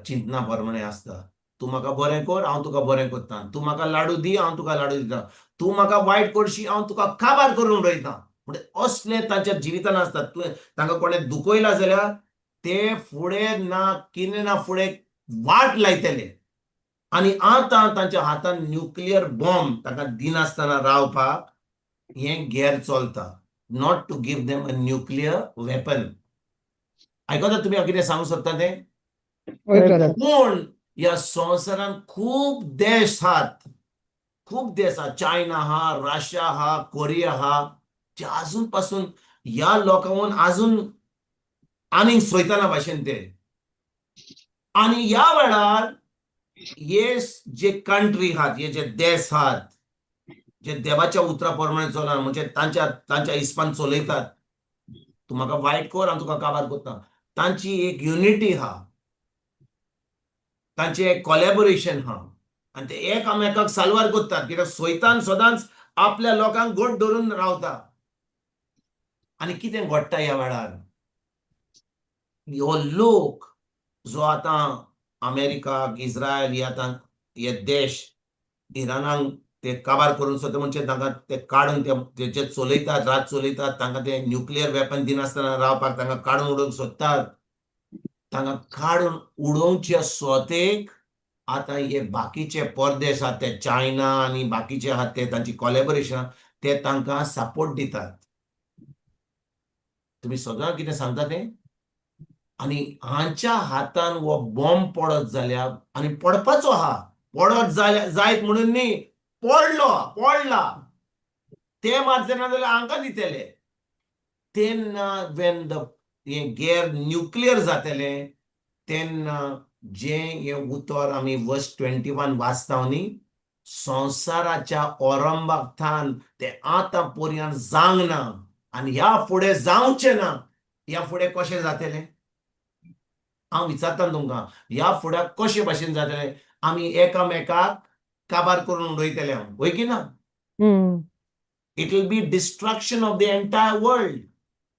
चिंतना प्रमाणे आसता. तूं म्हाका बरें कर, हांव तुका बरें करता. तूं म्हाका लाडू दी, हांव तुका लाडू दिता. तूं म्हाका वायट करशी, हांव तुका काबार करून उडयता. म्हणजे असलें तांच्या जिवितान आसता. तुवें तांकां कोणें दुखयला जाल्यार ते फुडें ना कितें ना फुडें वाट लायतले. आनी आतां तांच्या हातान न्युक्लियर बॉम्ब तांकां दिनासतना रावपाक हें गेर चलता, not to give them a nuclear weapon. आयकता तुमी हांव कितें सांगूंक सोदता तें? हय ब्रदर. पूण ह्या संवसारांत खूब देश आहात, खूब देश आहा, चायना आहा, रशिया आहा, कोरिया आहा, जे आजून पासून ह्या लोकांहून आजून आनीक सैताना भाशेन ते. आनी ह्या वेळार हे जे कंट्री आहात, हे जे देश आहात, जे देवाच्या उतरा प्रमाणे चलना, म्हणजे तांच्या तांच्या हिसपान चलयतात, तूं म्हाका वायट कर, हांव तुका काबार करता, तांची एक युनिटी आहा, तांचें एक कोलॅबोरेशन आहा आनी ते एकामेकाक साल्वार करतात. कित्याक सैतान सदांच आपल्या लोकांक गोट धरून रावता. आनी कितें घडटा ह्या वेळार, हो लोक जो आतां अमेरिकाक, इस्रायल, हे आतां हे देश इराणाक ते काबार करून सोदता, म्हणजे तांकां ते काडून ते जे चलयतात, राज चलयतात, तांकां ते न्युक्लियर वेपन दिनासतना रावपाक तांकां काडून उडोवंक सोदतात. तांकां काडून उडोवचे सोतेक आतां हे बाकीचे परदेश आहात ते चायना आनी बाकीचे आहात ते तांची कोलॅबोरेशन, ते तांकां सपोर्ट दितात. तुमी सगळ्यांक कितें सांगता तें. आनी हांच्या हातान हो बॉम्ब पडत जाल्यार, आनी पडपाचो आहा, पडत जाल्यार जायत म्हणून न्ही, पडलो, पडला, ते मारचे ना जाल्यार हांकां दितले. तेन्ना when the हें गेर न्युक्लियर जातलें, तेन्ना जें हें उतर आमी वर्स 21 वाचता न्ही, संवसाराच्या ओरंबाक ते आतां पर्यंत जावंक ना आनी ह्या फुडें जावचें ना. ह्या फुडें कशें जातलें, हांव विचारता तुमकां, ह्या फुडें कशे भाशेन जातलें? आमी एकामेकाक काबार करून उडयतले, वय की ना? It will be destruction of the entire world.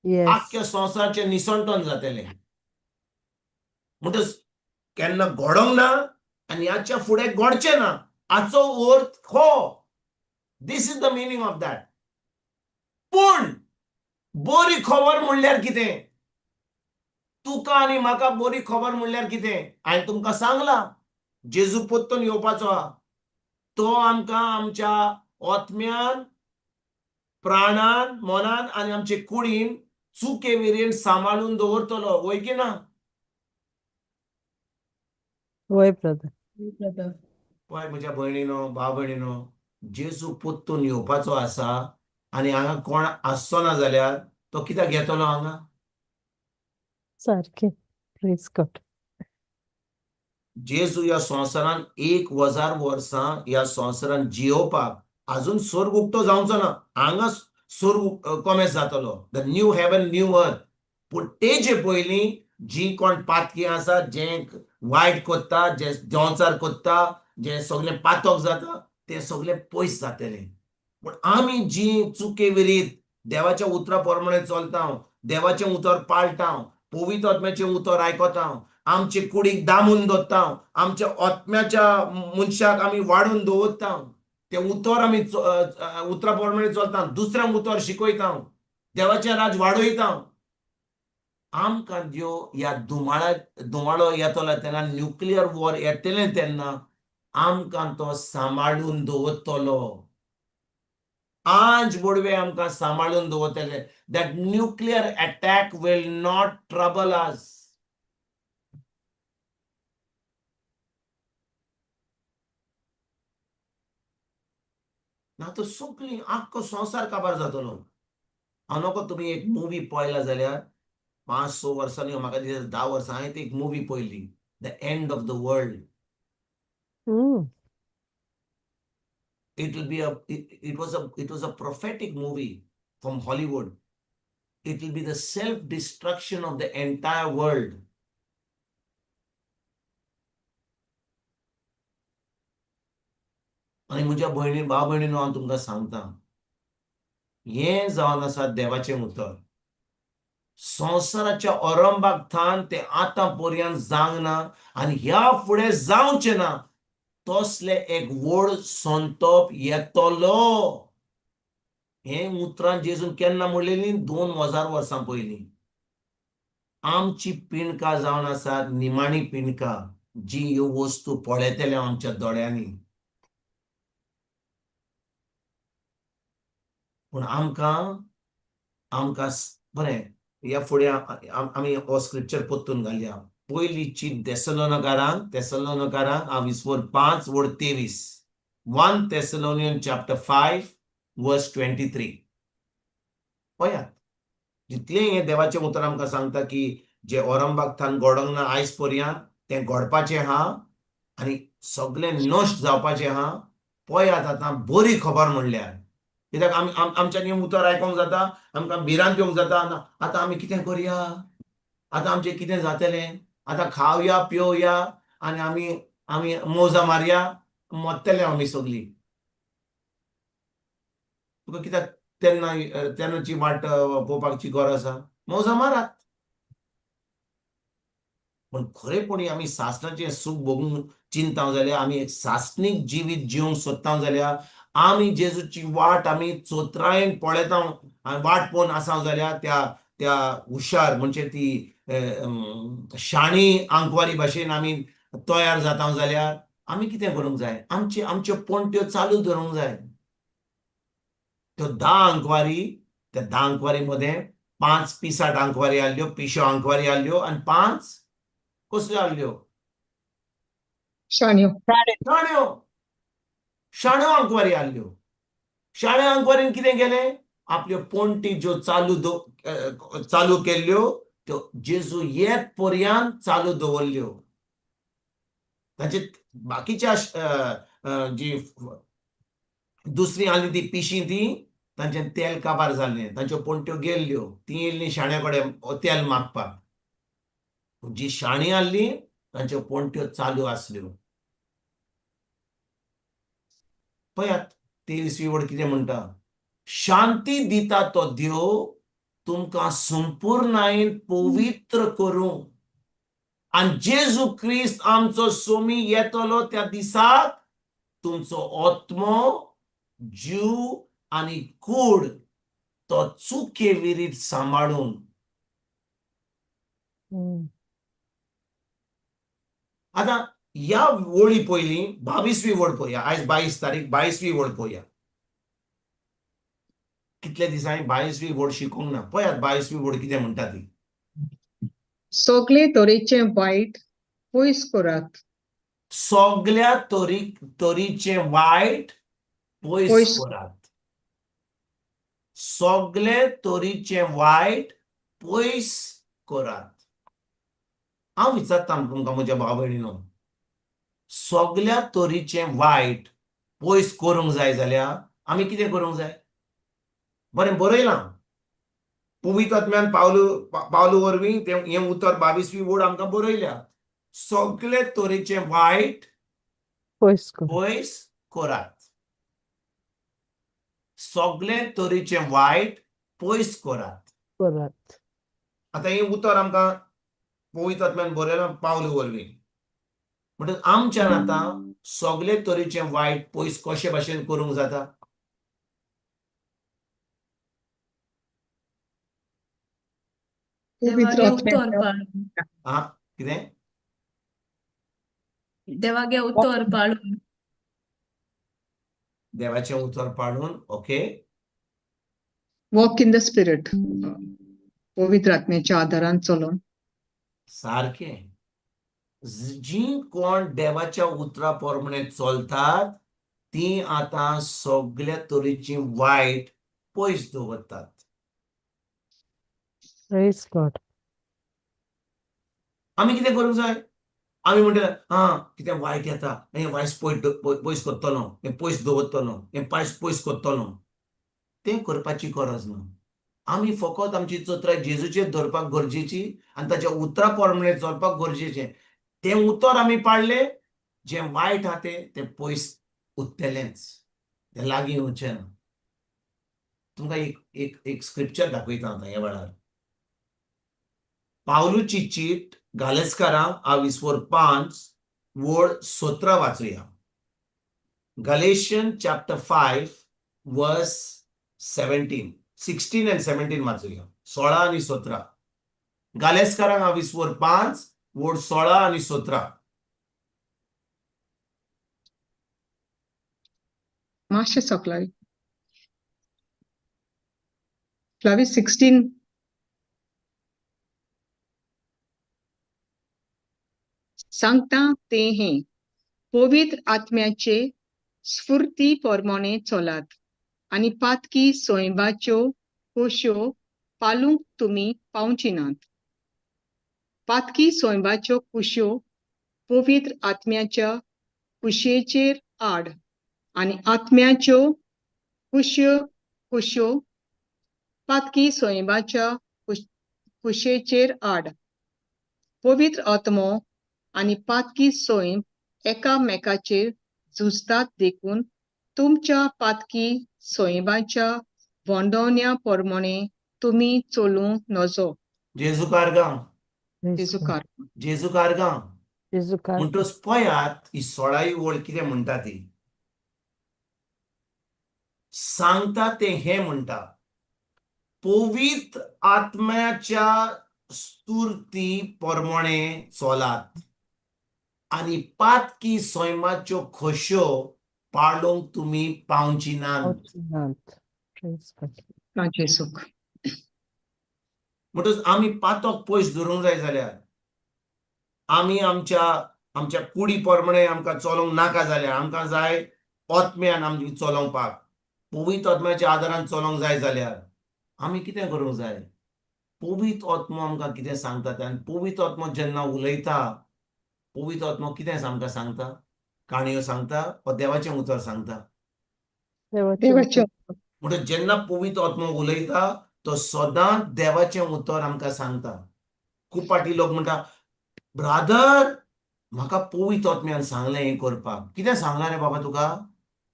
आख्ख्या संवसाराचें निसंटन जातलें. म्हणटच केन्ना घडोंक ना आनी ह्याच्या फुडें घडचें ना, हाचो अर्थ हो. This is the meaning of that. पूण बरी खबर म्हणल्यार कितें? तुका आनी म्हाका बरी खबर म्हणल्यार कितें? हांवें तुमकां सांगलां, जेजू परतून येवपाचो आहा. तो आमकां आमच्या आत्म्यान, प्राणान, मनान आनी आमचे कुडीन चुके मेरेन सांबाळून दवरतलो, वय की ना? वय ब्रदर. ब्रदर. पळय म्हज्या भयणीनो, भाव भयणीनो, जेजू परतून येवपाचो आसा आनी हांगा कोण आसचो ना जाल्यार तो कित्याक येतलो हांगा? सारकें. Praise God. जेजू ह्या संवसारान 1000 वर्सां ह्या संवसारान जियोवपाक, अजून स्वर्ग उक्तो जावचो ना, हांगा स्वर्ग कोमेस जातलो, the new heaven, new earth. पूण तेजे पयलीं जी कोण पातकी आसा, जे वायट करता, जे देंवचार करता, जे सगळे पातक जाता, ते सगळे पयस जातले. पूण आमी जी चुके विरीत देवाच्या उतरा प्रमाणे चलता, देवाचें उतर पाळटा, पवित्र आत्म्याचें उतर आयकता, आमचे कुडीक दामून दवरता, आमच्या आत्म्याच्या मनशाक आमी वाडून दवरता, तें उतर आमी उतरा प्रमाणे चलता, दुसऱ्यांक उतर शिकयता, देवाचें राज वाडयता. आमकां ज्यो ह्या धुमाळो येतलो तेन्ना, न्युक्लियर वॉर येतलें तेन्ना आमकां तो सांबाळून दवरतलो. आज बोडवे आमकां सांबाळून दवरतले. That nuclear attack will not trouble us. ना तर सगळी आख्खो संवसार काबार जातलो. हांव नको तुमी एक मुवी पळयला जाल्यार 5-6 वर्सांनी, म्हाका दिसता 10 वर्सां हांवें ती एक मुवी पळयली, the end of the world. It will be a it was a prophetic movie from Hollywood. It will be the self-destruction of the entire world. आनी म्हज्या भयणी भाव भयणीनो, हांव तुमकां सांगता, हें जावन आसा देवाचें उतर. संवसाराच्या ओरंबाक थावन तें आतां पर्यंत जावंक ना आनी ह्या फुडें जावचें ना तसले एक व्हड संतप येतलो. हें उतरां जेजून केन्ना म्हणलेलीं? 2000 वर्सां पयलीं. आमची पिणकां जावन आसात निमाणी पिणकां, जी ह्यो वस्तू पळयतले आमच्या दोळ्यांनी. पूण आमकां आमकां बरें ह्या फुडें आमी हो स्क्रिप्चर परतून घालया. पयली चीट तेसलोनकारांक 5:23, 1 Thessalonian chapter 5 verse 23. पळयात जितलें हें देवाचें उतर आमकां सांगता की जे औरंगबाग थान घडोंक ना आयज पर्यंत तें घडपाचें आहा आनी सगळें नश्ट जावपाचें आहा. पळयात आतां बरी खबर म्हणल्यार, कित्याक आमी आमच्यांनी उतर आयकोंक जाता, आमकां भिरांत येवंक जाता. आतां आमी कितें करया, आतां आमचें कितें जातलें, आतां खावया पिवया आनी आमी आमी मोजा मारया, मरतले आमी सगळीं. तुका कित्याक तेन्ना तेन्नाची वाट पळोवपाची गरज आसा? मोजा मारात. पूण खरेपणी आमी सासणाचें सूख भोगूंक चिंता जाल्यार, आमी एक सासणीक जिवीत जिवंक सोदता जाल्यार, आमी जेजूची वाट आमी चोत्रायेन पळयता आनी वाट पळोवन आसा जाल्यार त्या त्या हुशार म्हणजे ती शाणी आंकवारी भाशेन आमी तयार जाता जाल्यार आमी कितें करूंक जाय? आमचे आमच्यो पणट्यो चालू धरूंक जाय. त्यो 10 आंकवारी, त्या 10 आंकवारी मदें 5 पिसाट आंकवारी आहल्यो, पिश्यो आंकवारी आहल्यो आनी 5 कसल्यो आहल्यो? शाण्यो. शाण्यो. शाण्यो आंकवारी आहल्यो. शाण्यो आंकवारीन कितें केलें? आपल्यो पणटी ज्यो चालू केल्ल्यो त्यो जेजू येत पर्यंत चालू दवरल्यो. तांचे बाकीच्या जी दुसरी आहली ती पिशी, ती तांचें तेल काबार जाल्लें, तांच्यो पणट्यो गेल्ल्यो, ती येयल्ली शाण्या कडेन तेल मागपाक. जी शाणी आहली तांच्यो पणट्यो चालू आसल्यो. पळयात 23वी वड कितें म्हणटा? शांती दिता तो देव तुमकां संपूर्णायेन पवित्र करूं आनी जेजू क्रिस्त आमचो सोमी येतलो त्या दिसाक तुमचो आत्मो, जीव आनी कूड तो चुके विरीत सांबाळून. आतां ह्या वळी पयलीं 22वी वळ पळोवया. आयज 22 तारीख, 22वी वळ पळोवया. कितले दिसांनी 22वी वळ शिकूंक ना. पळयात 22वी वळ कितें म्हणटा ती. सगळे तरेचें वायट पयस करात. सगळ्या तरीचें वायट पयस करात. सगळे तरीचें वायट पयस करात. हांव विचारता तुमकां म्हज्या भाव भयणीनो, सगळ्या तरीचें वायट पयस करूंक जाय जाल्यार आमी कितें करूंक जाय? बरें बरयलां पवित्र आत्म्यान पावलू वरवीं तें हें उतर 22वी वड आमकां बरयल्या, सगळे तरेचें वायट पयस करात. सगळे तरेचें वायट पयस करात. आतां हें उतर आमकां पवित्र आत्म्यान बरयलां पावलू वरवीं, म्हणटकच आमच्यान आतां सगळे तरेचें वायट पयस कशे भाशेन करूंक जाता? पवित्र देवागे उतर आत्म्याच्या पाळून. आं, कितें? देवागे उतर पाळून. देवाचें उतर पाळून. Okay. Walk in the spirit, पवित्र आत्म्याच्या आधारान चलोन. सारकें. जीं कोण देवाच्या उतरा प्रमाणे चलतात तीं आतां सगल्या तरेचीं वायट पयस दवरतात. Praise God. आमी कितें करूंक जाय? आमी म्हणटा आं कितें वायट येता, हें वायट पयस करतलो, हें पयस दवरतलो, हें पयस पयस करतलो. तें करपाची गरज ना. आमी फकत आमची चत्राय जेजूचेर धरपाक गरजेची आनी ताच्या उतरा प्रमाणे चलपाक गरजेचें. तें उतर आमी पाळ्ळें, जें वायट आहा तें तें पयस उरतलेंच, तें लागीं येवचें ना. तुमकां एक एक एक स्क्रिप्चर दाखयता आतां ह्या वेळार. पावलूची चीट गालेस्कारांक 5 वळ 17 वाचुया. Galatian chapter 5 verse 17, 16 and 17 वाचुया. 16 आनी 17. गालेस्कारांक 5 वळ 16 आनी 17. मातशें सकलाय फ्लावी. 16. सांगता तें हें, पवित्र आत्म्याचे स्फूर्ती प्रमाणे चलात आनी पातकी सैमाच्यो कोश्यो पालूंक तुमी पावची नात. पातकी सैमाच्यो कुश्यो पवित्र आत्म्याच्या कुशेचेर आड आनी आत्म्याच्यो कुश्यो कुश्यो पातकी सैमाच्या कुशेचेर आड. पवित्र आत्मो आनी पातकी सैम एकामेकाचेर झुजतात, देखून तुमच्या पातकी सैमाच्या भोंवडावण्या प्रमाणे तुमी चलूं नजो. जेजू कारगांव. Praise जेजू God. car. जेजू कारगांव. जेजू कारगांव. म्हणटच पळयात ही 16 वळ कितें म्हणटा ती. सांगता तें हें म्हणटा, पवित्र आत्म्याच्या स्तुर्ती प्रमाणे चलात आनी पातकी सैमाच्यो खोश्यो पाळूंक तुमी पावची नात. पावची नात. Praise God. जेजूक. म्हणटच आमी पातक पयस धरूंक जाय जाल्यार, आमी आमच्या आमच्या कुडी प्रमाणे आमकां चलोवंक नाका जाल्यार, आमकां जाय आत्म्यान आमची चलोवपाक, पवित्र आत्म्याच्या आदारान चलोवंक जाय जाल्यार आमी कितें करूंक जाय? पवित्र आत्मो आमकां कितें सांगता तें. आनी पवित्र आत्मो जेन्ना उलयता, पवित्र आत्मो कितें आमकां सांगता? काणयो सांगता वा देवाचें उतर सांगता? देवाचें देवाचें उतर. म्हणटच जेन्ना पवित्र आत्मो उलयता तो सदांच देवाचें उतर आमकां सांगता. खूब फावटी लोक म्हणटा, ब्रादर म्हाका पवित्र आत्म्यान सांगलें हें करपाक. कितें सांगलां रे बाबा तुका?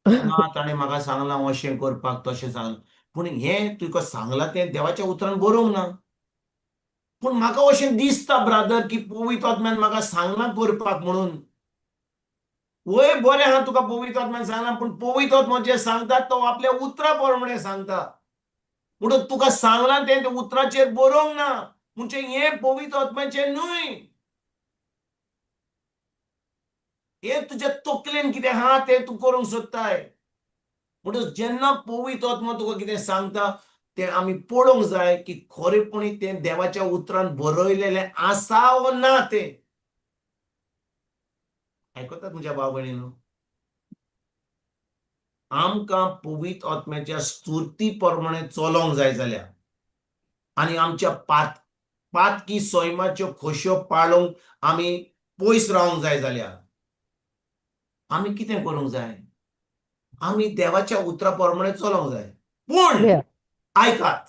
ना, ताणें म्हाका सांगलां अशें करपाक, तशें सांगलां. पूण हें तुका सांगलां तें देवाच्या उतरान बरोवंक ना. पूण म्हाका अशें दिसता ब्रादर की पवित्र आत्म्यान म्हाका सांगलां करपाक म्हणून. वय बरें आहा, तुका पवित्र आत्म्यान सांगलां, पूण पवित्र आत्मो जें सांगता तो आपल्या उतरा प्रमाणे सांगता. म्हणून तुका सांगलां तें उतराचेर बरोवंक ना, म्हणजे हें पवित्र आत्म्याचें न्हय, हें तुज्या तकलेन कितें आहा तें तूं करूंक सोदताय. म्हणून जेन्ना पवित्र आत्मो तुका कितें सांगता तें आमी पळोवंक जाय की खरेपणी तें देवाच्या उतरान बरयलेलें आसा वो ना तें. आयकतात म्हज्या भाव भयणीनो? आमकां पवित्र आत्म्याच्या स्तुर्ती प्रमाणे चलोवंक जाय जाल्यार आनी आमच्या पातकी सैमाच्यो खोश्यो पाळूंक आमी पयस रावंक जाय जाल्यार आमी कितें करूंक जाय? आमी देवाच्या उतरा प्रमाणे चलोवंक जाय. पूण आयकात,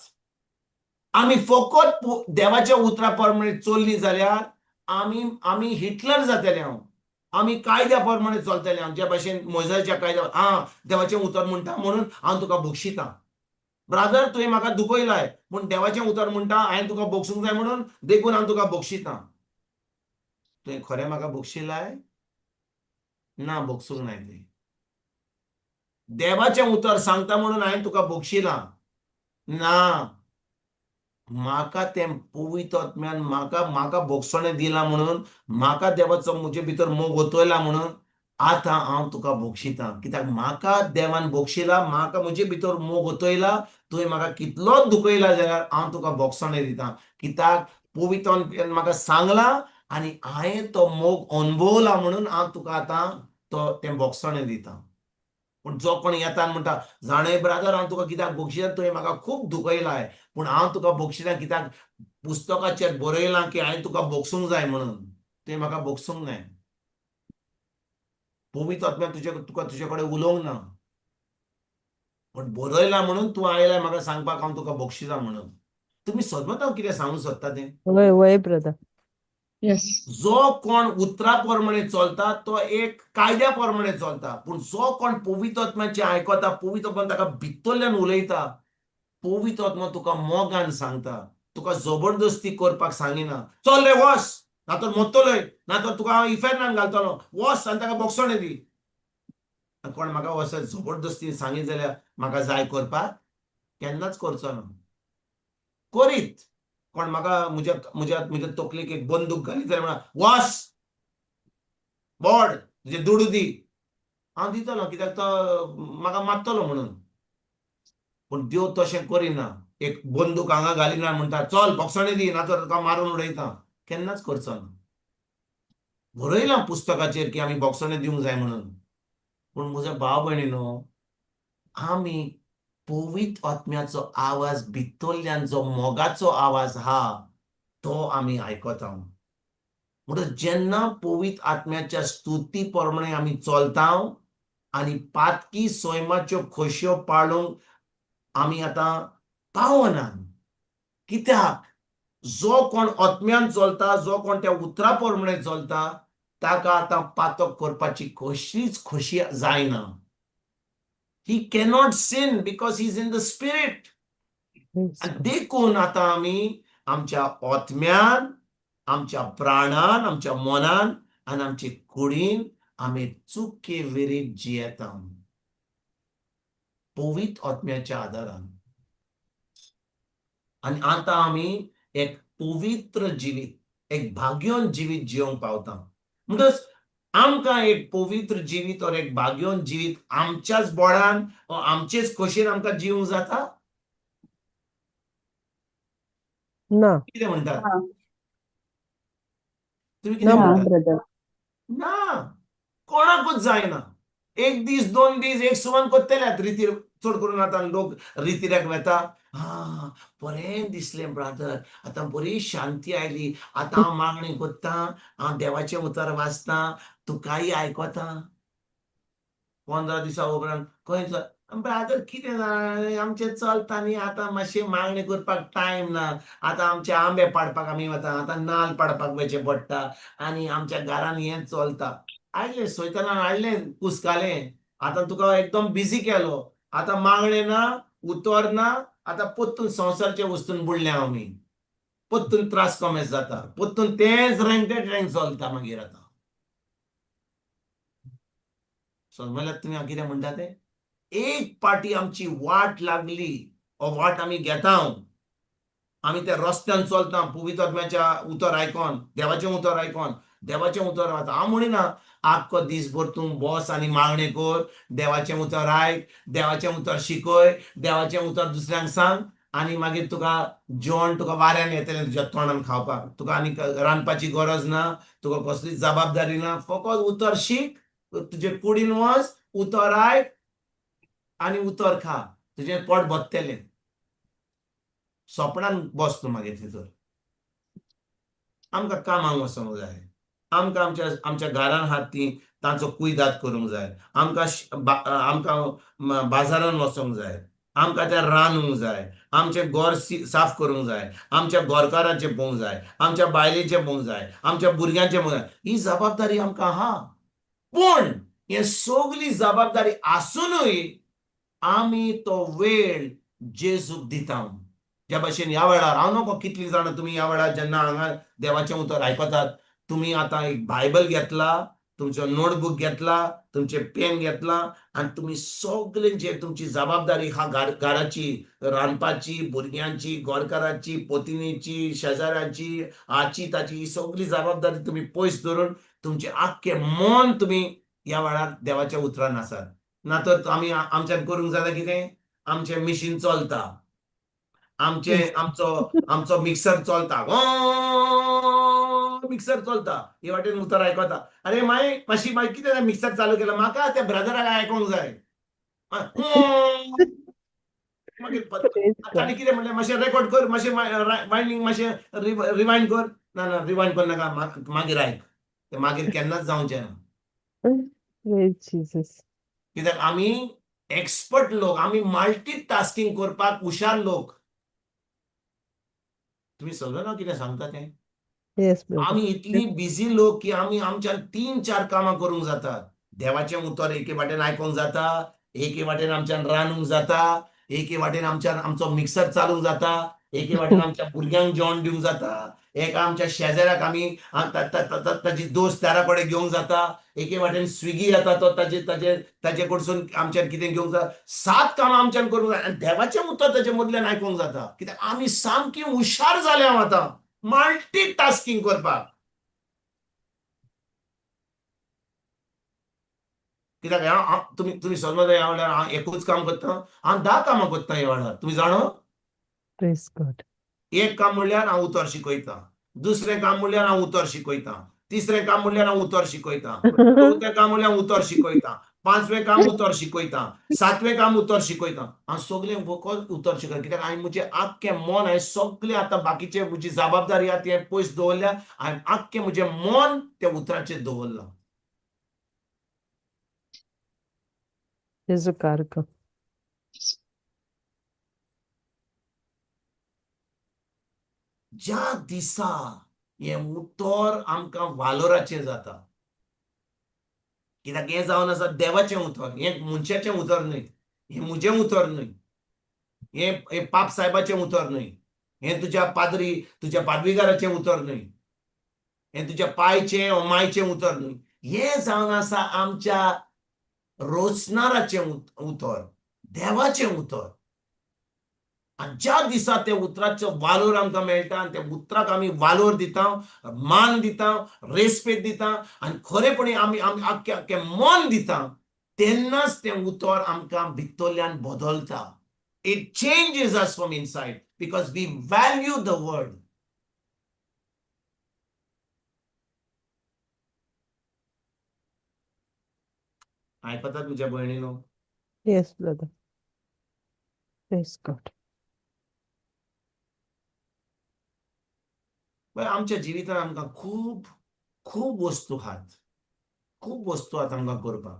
आमी फकत देवाच्या उतरा प्रमाणे चल्ली जाल्यार आमी आमी हिटलर जातले. हांव आमी कायद्या प्रमाणे चलतले. आमच्या भाशेन मोजाच्या कायद्या, आं देवाचें उतर म्हणटा म्हणून हांव तुका बक्षितां. ब्रादर तुवें म्हाका दुखयलाय, पूण देवाचें उतर म्हणटा हांवें तुका बक्षूंक जाय म्हणून, देखून हांव तुका बक्षितां. तुवें खरें म्हाका बक्षिलाय? ना, भोगसूंक नाय तें. देवाचें उतर सांगता म्हणून हांवें तुका भोगशिलां ना. म्हाका तें पवित्र आत्म्यान म्हाका म्हाका भोगसणें दिलां म्हणून, म्हाका देवाचो म्हजे भितर मोग ओतयला म्हणून आतां हांव तुका भोगशितां. कित्याक म्हाका देवान भोगशिला, म्हाका म्हजे भितर मोग ओतयला. तुवें म्हाका कितलोच दुखयला जाल्यार हांव तुका भोगसणें दितां, कित्याक पवित्र आत्म्यान म्हाका सांगलां आनी हांवें तो मोग अणभवला म्हणून हांव तुका आतां तो तें भोगसणें दितां. पूण जो कोण येता आनी म्हणटा, जाणय ब्रादर, हांव तुका कित्याक भोगशिना, तुवें म्हाका खूब दुखयलाय, पूण हांव तुका भोगशिना कित्याक पुस्तकाचेर बरयलां की हांवें तुका भोगसूंक जाय म्हणून. तुवें म्हाका भोगसूंक नाय. पवित्र आत्म्यान तुजे तुका तुजे कडेन उलोवंक ना, पूण बरयलां म्हणून तूं आयलाय म्हाका सांगपाक हांव तुका भोगशिता म्हणून. तुमी समजता हांव कितें सांगूंक सोदता तें? वय वय ब्रदर. येस. जो कोण उतरा प्रमाणे चलता तो एक कायद्या प्रमाणे चलता, पूण जो कोण पवित्र आत्म्याचें आयकता, पवित्र आत्मा ताका भितरल्यान उलयता, पवित्र आत्मा तुका मोगान सांगता, तुका जबरदस्ती करपाक सांगिना. चल रे वस, ना तर मरतलोय, ना तर तुका हांव इफेर्नान घालतलो, वस आनी ताका भोगसणें दी. कोण म्हाका वचत जबरदस्ती सांगीत जाल्यार म्हाका जाय करपाक केन्नाच करचो ना. करीत कोण म्हाका म्हज्या म्हज्या म्हज्या तकलेक एक बंदूक घालीत जाल्यार म्हणा वस बोड तुजे दुडू दी, हांव दितलो, कित्याक तो म्हाका मारतलो म्हणून. पूण देव तशें करिना. एक बंदूक हांगा घालिना म्हणटा चल भोगसणें दी ना तर तुका मारून उडयता, केन्नाच करचो ना. बरयलां पुस्तकाचेर की आमी भोगसणें दिवंक जाय म्हणून. पूण म्हज्या भाव भयणीनो, आमी पवित्र आत्म्याचो आवाज भितरल्यान जो मोगाचो आवाज हा तो आमी आयकता. म्हणटच जेन्ना पवित्र आत्म्याच्या स्तुती प्रमाणे आमी चलता आनी पातकी सैमाच्यो खोशयो पाळूंक आमी आतां पावना. कित्याक जो कोण आत्म्यान चलता, जो कोण त्या उतरा प्रमाणे चलता, ताका आतां पातक करपाची कसलीच खोशी जायना. He cannot sin because he is in the spirit. आनी देखून आतां आमी आमच्या आत्म्यान, आमच्या प्राणान, आमच्या मनान आनी आमचे कुडीन आमी चुके विरीत जियेता पवित्र आत्म्याच्या आदारान. आनी आतां आमी एक पवित्र जिवीत, एक भाग्योन जिवीत जियोंक पावता. म्हणटच आमकां एक पवित्र जिवीत और एक भाग्योन जिवीत आमच्याच बोडान, आमचेच खोशयेन आमकां जिवंक जाता? ना. कितें म्हणटात तुमी? ना. कितें म्हणटात? ब्रदर. ना, कोणाकूच जायना. एक दीस, दोन दीस एक सुमान करतले रितीर. चड करून आतां लोक रितिऱ्याक वेता. हा, बरें दिसलें ब्रादर, आतां बरी शांती आयली, आतां हांव मागणी करतां, हांव देवाचें उतर वाचतां, तुकाय आयकता. 15 दिसां उपरांत खंय ब्रादर कितें जाणां, आमचें चलता न्ही, आतां मातशें मागणी करपाक टायम ना, आतां आमचे आंबे पाडपाक आमी वता, आतां नाल्ल पाडपाक वयचें पडटा आनी आमच्या घरान हें चलता. आयलें सैतानान हाडलें कुसकालें, आतां तुका एकदम बिजी केलो, आतां मागणें ना, उतर ना, आतां परतून संवसारच्या वस्तून बुडले आमी, परतून त्रास कमेस जाता, परतून तेंच रेंटेड रेंक चलता मागीर. आतां समजल्यात तुमी हांव कितें म्हणटा तें? एक पाटी आमची वाट लागली, हो वाट आमी घेता, आमी त्या रस्त्यान चलता पवित्र आत्म्याच्या उतर आयकोन, देवाचें उतर आयकोन, देवाचें उतर वाचा. हांव म्हणिना आख्खो दीसभर तूं बस आनी मागणें कर, देवाचें उतर आयक, देवाचें उतर शिकय, देवाचें उतर दुसऱ्यांक सांग आनी मागीर तुका जेवण तुका वाऱ्यान येतलें तुज्या तोंडान खावपाक, तुका आनी रांदपाची गरज ना, तुका कसलीच जबाबदारी ना, फकत उतर शीक, तुजे कुडीन वच, उतर आयक आनी उतर खा, तुजें पोट भरतलें. सोपणान बस तूं मागीर थंयसर. आमकां कामाक वचोंक जाय, आमकां आमच्या आमच्या घरान आहात ती तांचो कुयदाद करूंक जाय, आमकां आमकां बाजारान वचोंक जाय, आमकां तें रांदूंक जाय, आमचें घर साफ करूंक जाय, आमच्या घरकाराचें पळोवंक जाय, आमच्या बायलेचें पळोवंक जाय, आमच्या भुरग्यांचें पळोवंक जाय. ही जबाबदारी आमकां आहा. पूण हे सगली जबाबदारी आसुनूय आमी तो वेळ जेजूक दिता. ज्या भशेन ह्या वेळार हांव नको कितलीं जाणां तुमी ह्या वेळार जेन्ना हांगा देवाचें उतर आयकतात, तुमी आतां एक बायबल घेतला, तुमचो नोटबूक घेतला, तुमचें पेन घेतला आनी तुमी सगळे जे तुमची जबाबदारी आहा घराची, रांदपाची, भुरग्यांची, गोरकाराची, पोतिनीची, शेजाऱ्याची, हाची ताची, ही सगळी जबाबदारी तुमी पयस धरून तुमचें आख्खें मन तुमी ह्या वेळार देवाच्या उतरान आसात. ना तर आमी आमच्यान करूंक जाता कितें, आमचें मिशीन चलता, आमचे आमचो आमचो मिक्सर चलता, मिक्सर चलता, हे वाटेन उतर आयकता. अरे माय मातशी मागीर कितें मिक्सर चालू केला, म्हाका त्या ब्रदराक आयकोंक जाय. मागीर ताणें कितें म्हणलें, मातशें रेकॉर्ड कर, मातशें वायंडींग मातशें रिवायंड कर. ना ना रिवायंड कर नाका, मागीर आयक. तें मागीर केन्नाच जावचें ना. कित्याक आमी एक्सपर्ट लोक, आमी मल्टी टास्किंग करपाक हुशार लोक. तुमी समजना कितें सांगता तें? आमी इतली बिजी लोक की आमी आमच्यान 3-4 कामां करूंक जातात. देवाचें उतर एके वाटेन आयकोंक जाता, एके वाटेन आमच्यान रांदूंक जाता, एके वाटेन आमच्यान आमचो मिक्सर चालूंक जाता, एके वाटेन आमच्या भुरग्यांक जेवण दिवंक जाता, एका आमच्या शेजाऱ्याक आमी ताजी दोस्त दारा कडेन घेवंक जाता, एके वाटेन स्विगी येता तो ताजे ताजे ताजे कडसून आमच्यान कितें घेवंक जाता. 7 कामां आमच्यान करूंक जाय आनी देवाचें उतर ताजे मदल्यान आयकूंक जाता. कित्याक आमी सामकी हुशार जाल्या आतां मल्टी टास्किंग करपाक. कित्याक तुमी तुमी समज ह्या वेळार हांव एकूच काम करता, हांव 10 कामां करता ह्या वेळार. तुमी जाणो? एक काम म्हणल्यार हांव उतर शिकयतां, दुसरें काम म्हणल्यार हांव उतर शिकयतां, तिसरें काम म्हणल्यार हांव उतर शिकयतां, चवथें काम म्हणल्यार उतर शिकयतां, 5वें काम उतर शिकयतां, 7वें काम उतर शिकयतां. हांव सगळें फकत उतर शिकयता. कित्याक हांवें म्हजें आख्खें मन हांवें सगळें आतां बाकीचें म्हजी जबाबदारी आहा ती पयस दवरल्या, हांवें आख्खें म्हजें मन त्या उतराचेर दवरलां. ज्या दिसा हें उतर आमकां वालोराचें जाता, कित्याक हें जावन आसा देवाचें उतर, हें मनशाचें उतर न्हय, हें म्हजें उतर न्हय, हें पाप साहेबाचें उतर न्हय, हें तुज्या पाद्री तुज्या पादवीगाराचें उतर न्हय, हें तुज्या पायचें वा मायचें उतर न्हय, हें जावन आसा आमच्या रोचणाराचें उतर, देवाचें उतर. आनी ज्या दिसा त्या उतराचो वालोर आमकां मेळटा आनी त्या उतराक आमी वालोर दिता, मान दिता, रेस्पेद दिता आनी खरेपणी आमी आमी आख्खें आख्खें मन दिता, तेन्नाच तें उतर आमकां भितरल्यान बदलता. It changes us from inside because we value the word. आयकतात म्हज्या भयणीनो? Yes, brother. Praise God. आमच्या जिवितांत आमकां खूब खूब वस्तू आहात, खूब वस्तू आहात आमकां करपाक.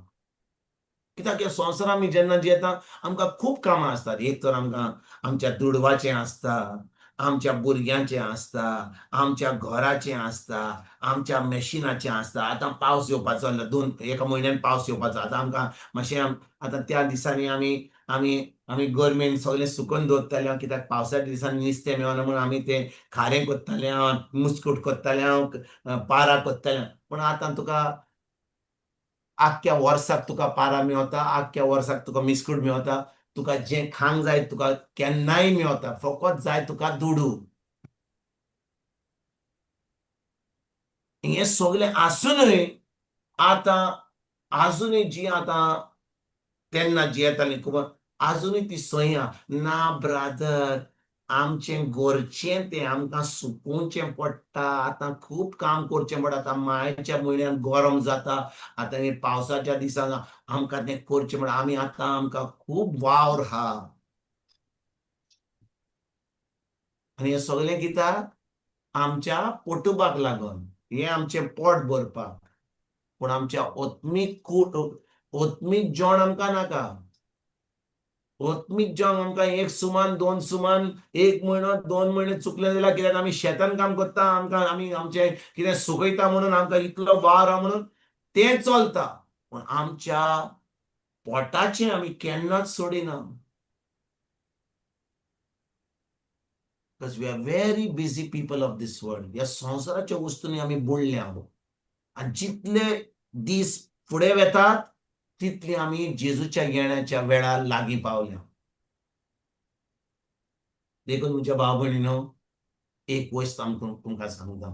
कित्याक ह्या संवसारांत आमी जेन्ना जियेता आमकां खूब कामां आसतात. एक तर आमकां आमच्या दुडवाचें आसता, आमच्या भुरग्यांचें आसता, आमच्या घराचें आसता, आमच्या मॅशिनाचें आसता. आतां पावस येवपाचो आसलो, 1 म्हयन्यान पावस येवपाचो. आतां आमकां मातशें आतां त्या दिसांनी आमी आमी आमी गरमेन सगळें सुकोवन दवरताले, कित्याक पावसाच्या दिसांनी नुस्तें मेळना म्हणून आमी तें खारें करताले, मुस्कूट करताले, पारा करताले. पूण आतां तुका आख्ख्या वर्साक तुका पारा मेवता, आख्ख्या वर्साक तुका मिस्कूट मेवता, तुका जें खांक जाय तुका केन्नाय मेवता, फकत जाय तुका दुडू. हें सगळें आसुनूय आतां आजुनूय जी आतां तेन्ना जियेताली खूब आजुनूय ती संय ना ब्रादर, आमचें गोरचें तें आमकां सुकोवचें पडटा, आतां खूब काम करचें पडटा. आतां मायच्या म्हयन्यान गरम जाता, आतां हे पावसाच्या दिसान आमकां तें करचें पडटा. आमी आतां आमकां खूब वावर आहा आनी हें सगळें कित्याक आमच्या पोटुबाक लागून, हें आमचें पोट भरपाक. पूण आमच्या आत्मीक आत्मीक जेवण आमकां नाका. आत्मीक जेवण आमकां 1 सुमान 2 सुमान 1 म्हयनो 2 म्हयने चुकले जाल्यार, कित्याक आमी शेतान काम करता, आमकां आमी आमचें कितें सुकयता म्हणून आमकां इतलो वावर आहा म्हणून तें चलता. पूण आमच्या पोटाचें आमी केन्नाच सोडिना. Because we are very busy people of this world. ह्या संवसाराच्या वस्तूंनी आमी बुडल्या. आनी जितले दीस फुडें वेतात तितली आमी जेजूच्या येण्याच्या वेळार लागीं पावल्या. देखून म्हज्या भाव भयणीनो, एक वस्त आमकां तुमकां सांगता,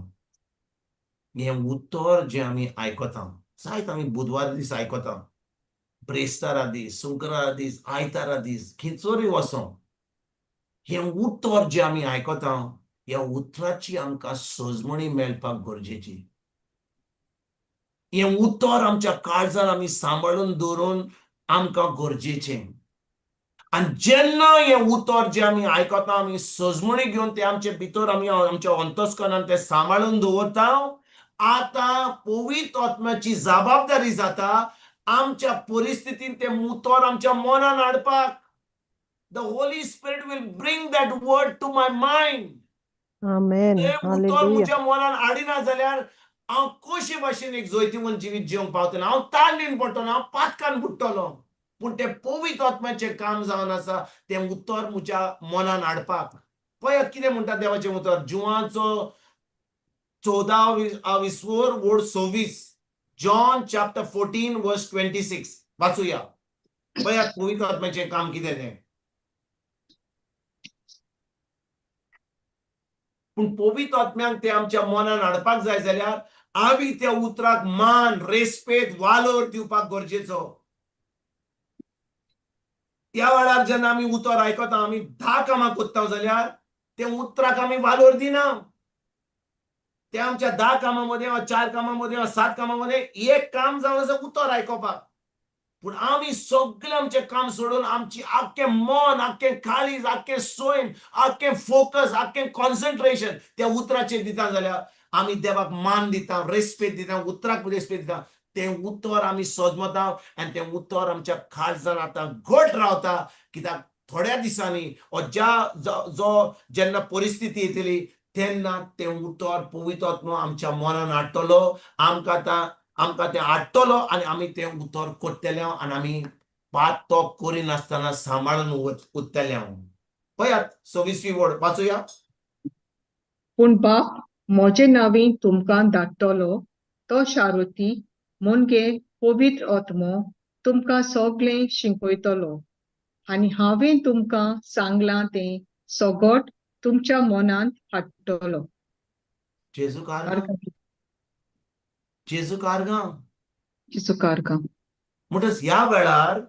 हें उतर जें आमी आयकता, जायत आमी बुधवार दीस आयकता, ब्रेस्तारा दीस, शुक्रारा दीस, आयतारा दीस, खंयचोरी वचों, हें उतर जें आमी आयकता ह्या उतराची आमकां सजमणी मेळपाक गरजेची. हें उतर आमच्या काळजान आमी सांबाळून दवरून आमकां गरजेचें. आनी जेन्ना हें उतर जें आमी आयकता आमी सजमणी घेवन तें आमचे भितर आमी आमच्या अंतस्करणान तें सांबाळून दवरता, आतां पवित्र आत्म्याची जबाबदारी जाता आमच्या परिस्थितीन तें उतर आमच्या मनान हाडपाक. The Holy Spirit will bring that word to my mind. Amen. तें उतर हालेलुया. म्हज्या मनान हाडिना जाल्यार हांव कशे भाशेन एक जैतिवंत जिवीत जिवंक पावतलो? हांव ताळणीन पडटलो, हांव पातकान बुडटलो. पूण तें पवित्र आत्म्याचें काम जावन आसा तें उतर म्हज्या मनान हाडपाक. पळयात कितें म्हणटा देवाचें उतर, जुवांचो 14 विस्वोर वोड 26, John chapter 14 verse 26 वाचूया. पळयात पवित्र आत्म्याचें काम कितें तें. पूण पवित्र आत्म्याक तें आमच्या मनान हाडपाक जाय जाल्यार आमी त्या उतराक मान, रेस्पेद, वालोर दिवपाक गरजेचो. त्या वेळार जेन्ना आमी उतर आयकता आमी 10 कामां करता जाल्यार ते उतराक आमी वालोर दिना. ते आमच्या 10 कामां मदें वा 4 कामां मदें वा 7 कामां मदें एक काम जावन आसा उतर आयकोपाक. पूण आमी सगळें आमचें काम सोडून आमची आख्खें मन, आख्खें काळीज, आख्खें सैम, आख्खें फोकस, आख्खें कॉन्सन्ट्रेशन त्या उतराचेर दिता जाल्यार आमी देवाक मान दिता, रेस्पेद दिता, उतराक रेस्पेद दिता. तें उतर आमी सजमता आनी तें उतर आमच्या काळजान आतां घट रावता. कित्याक थोड्या दिसांनी वा ज्या जो जेन्ना परिस्थिती येतली तेन्ना तें उतर पवित्र आत्मो आमच्या मनान हाडटलो, आमकां आतां आमकां तें हाडटलो आनी आमी तें उतर करतले आनी आमी पातो करिनासतना सांबाळून उरतले. पळयात 26वी वड वाचूया. पूण बाप म्हजे नांवी तुमकां धाडटलो तो शारुती म्हणजे पवित्र आत्मो तुमकां सगळें शिकयतलो आनी हांवें तुमकां सांगलां तें सगट तुमच्या मनांत हाडटलो. जेजू कारगांव, जेजू कारगांव. जेजू कारगांव. म्हणटच ह्या वेळार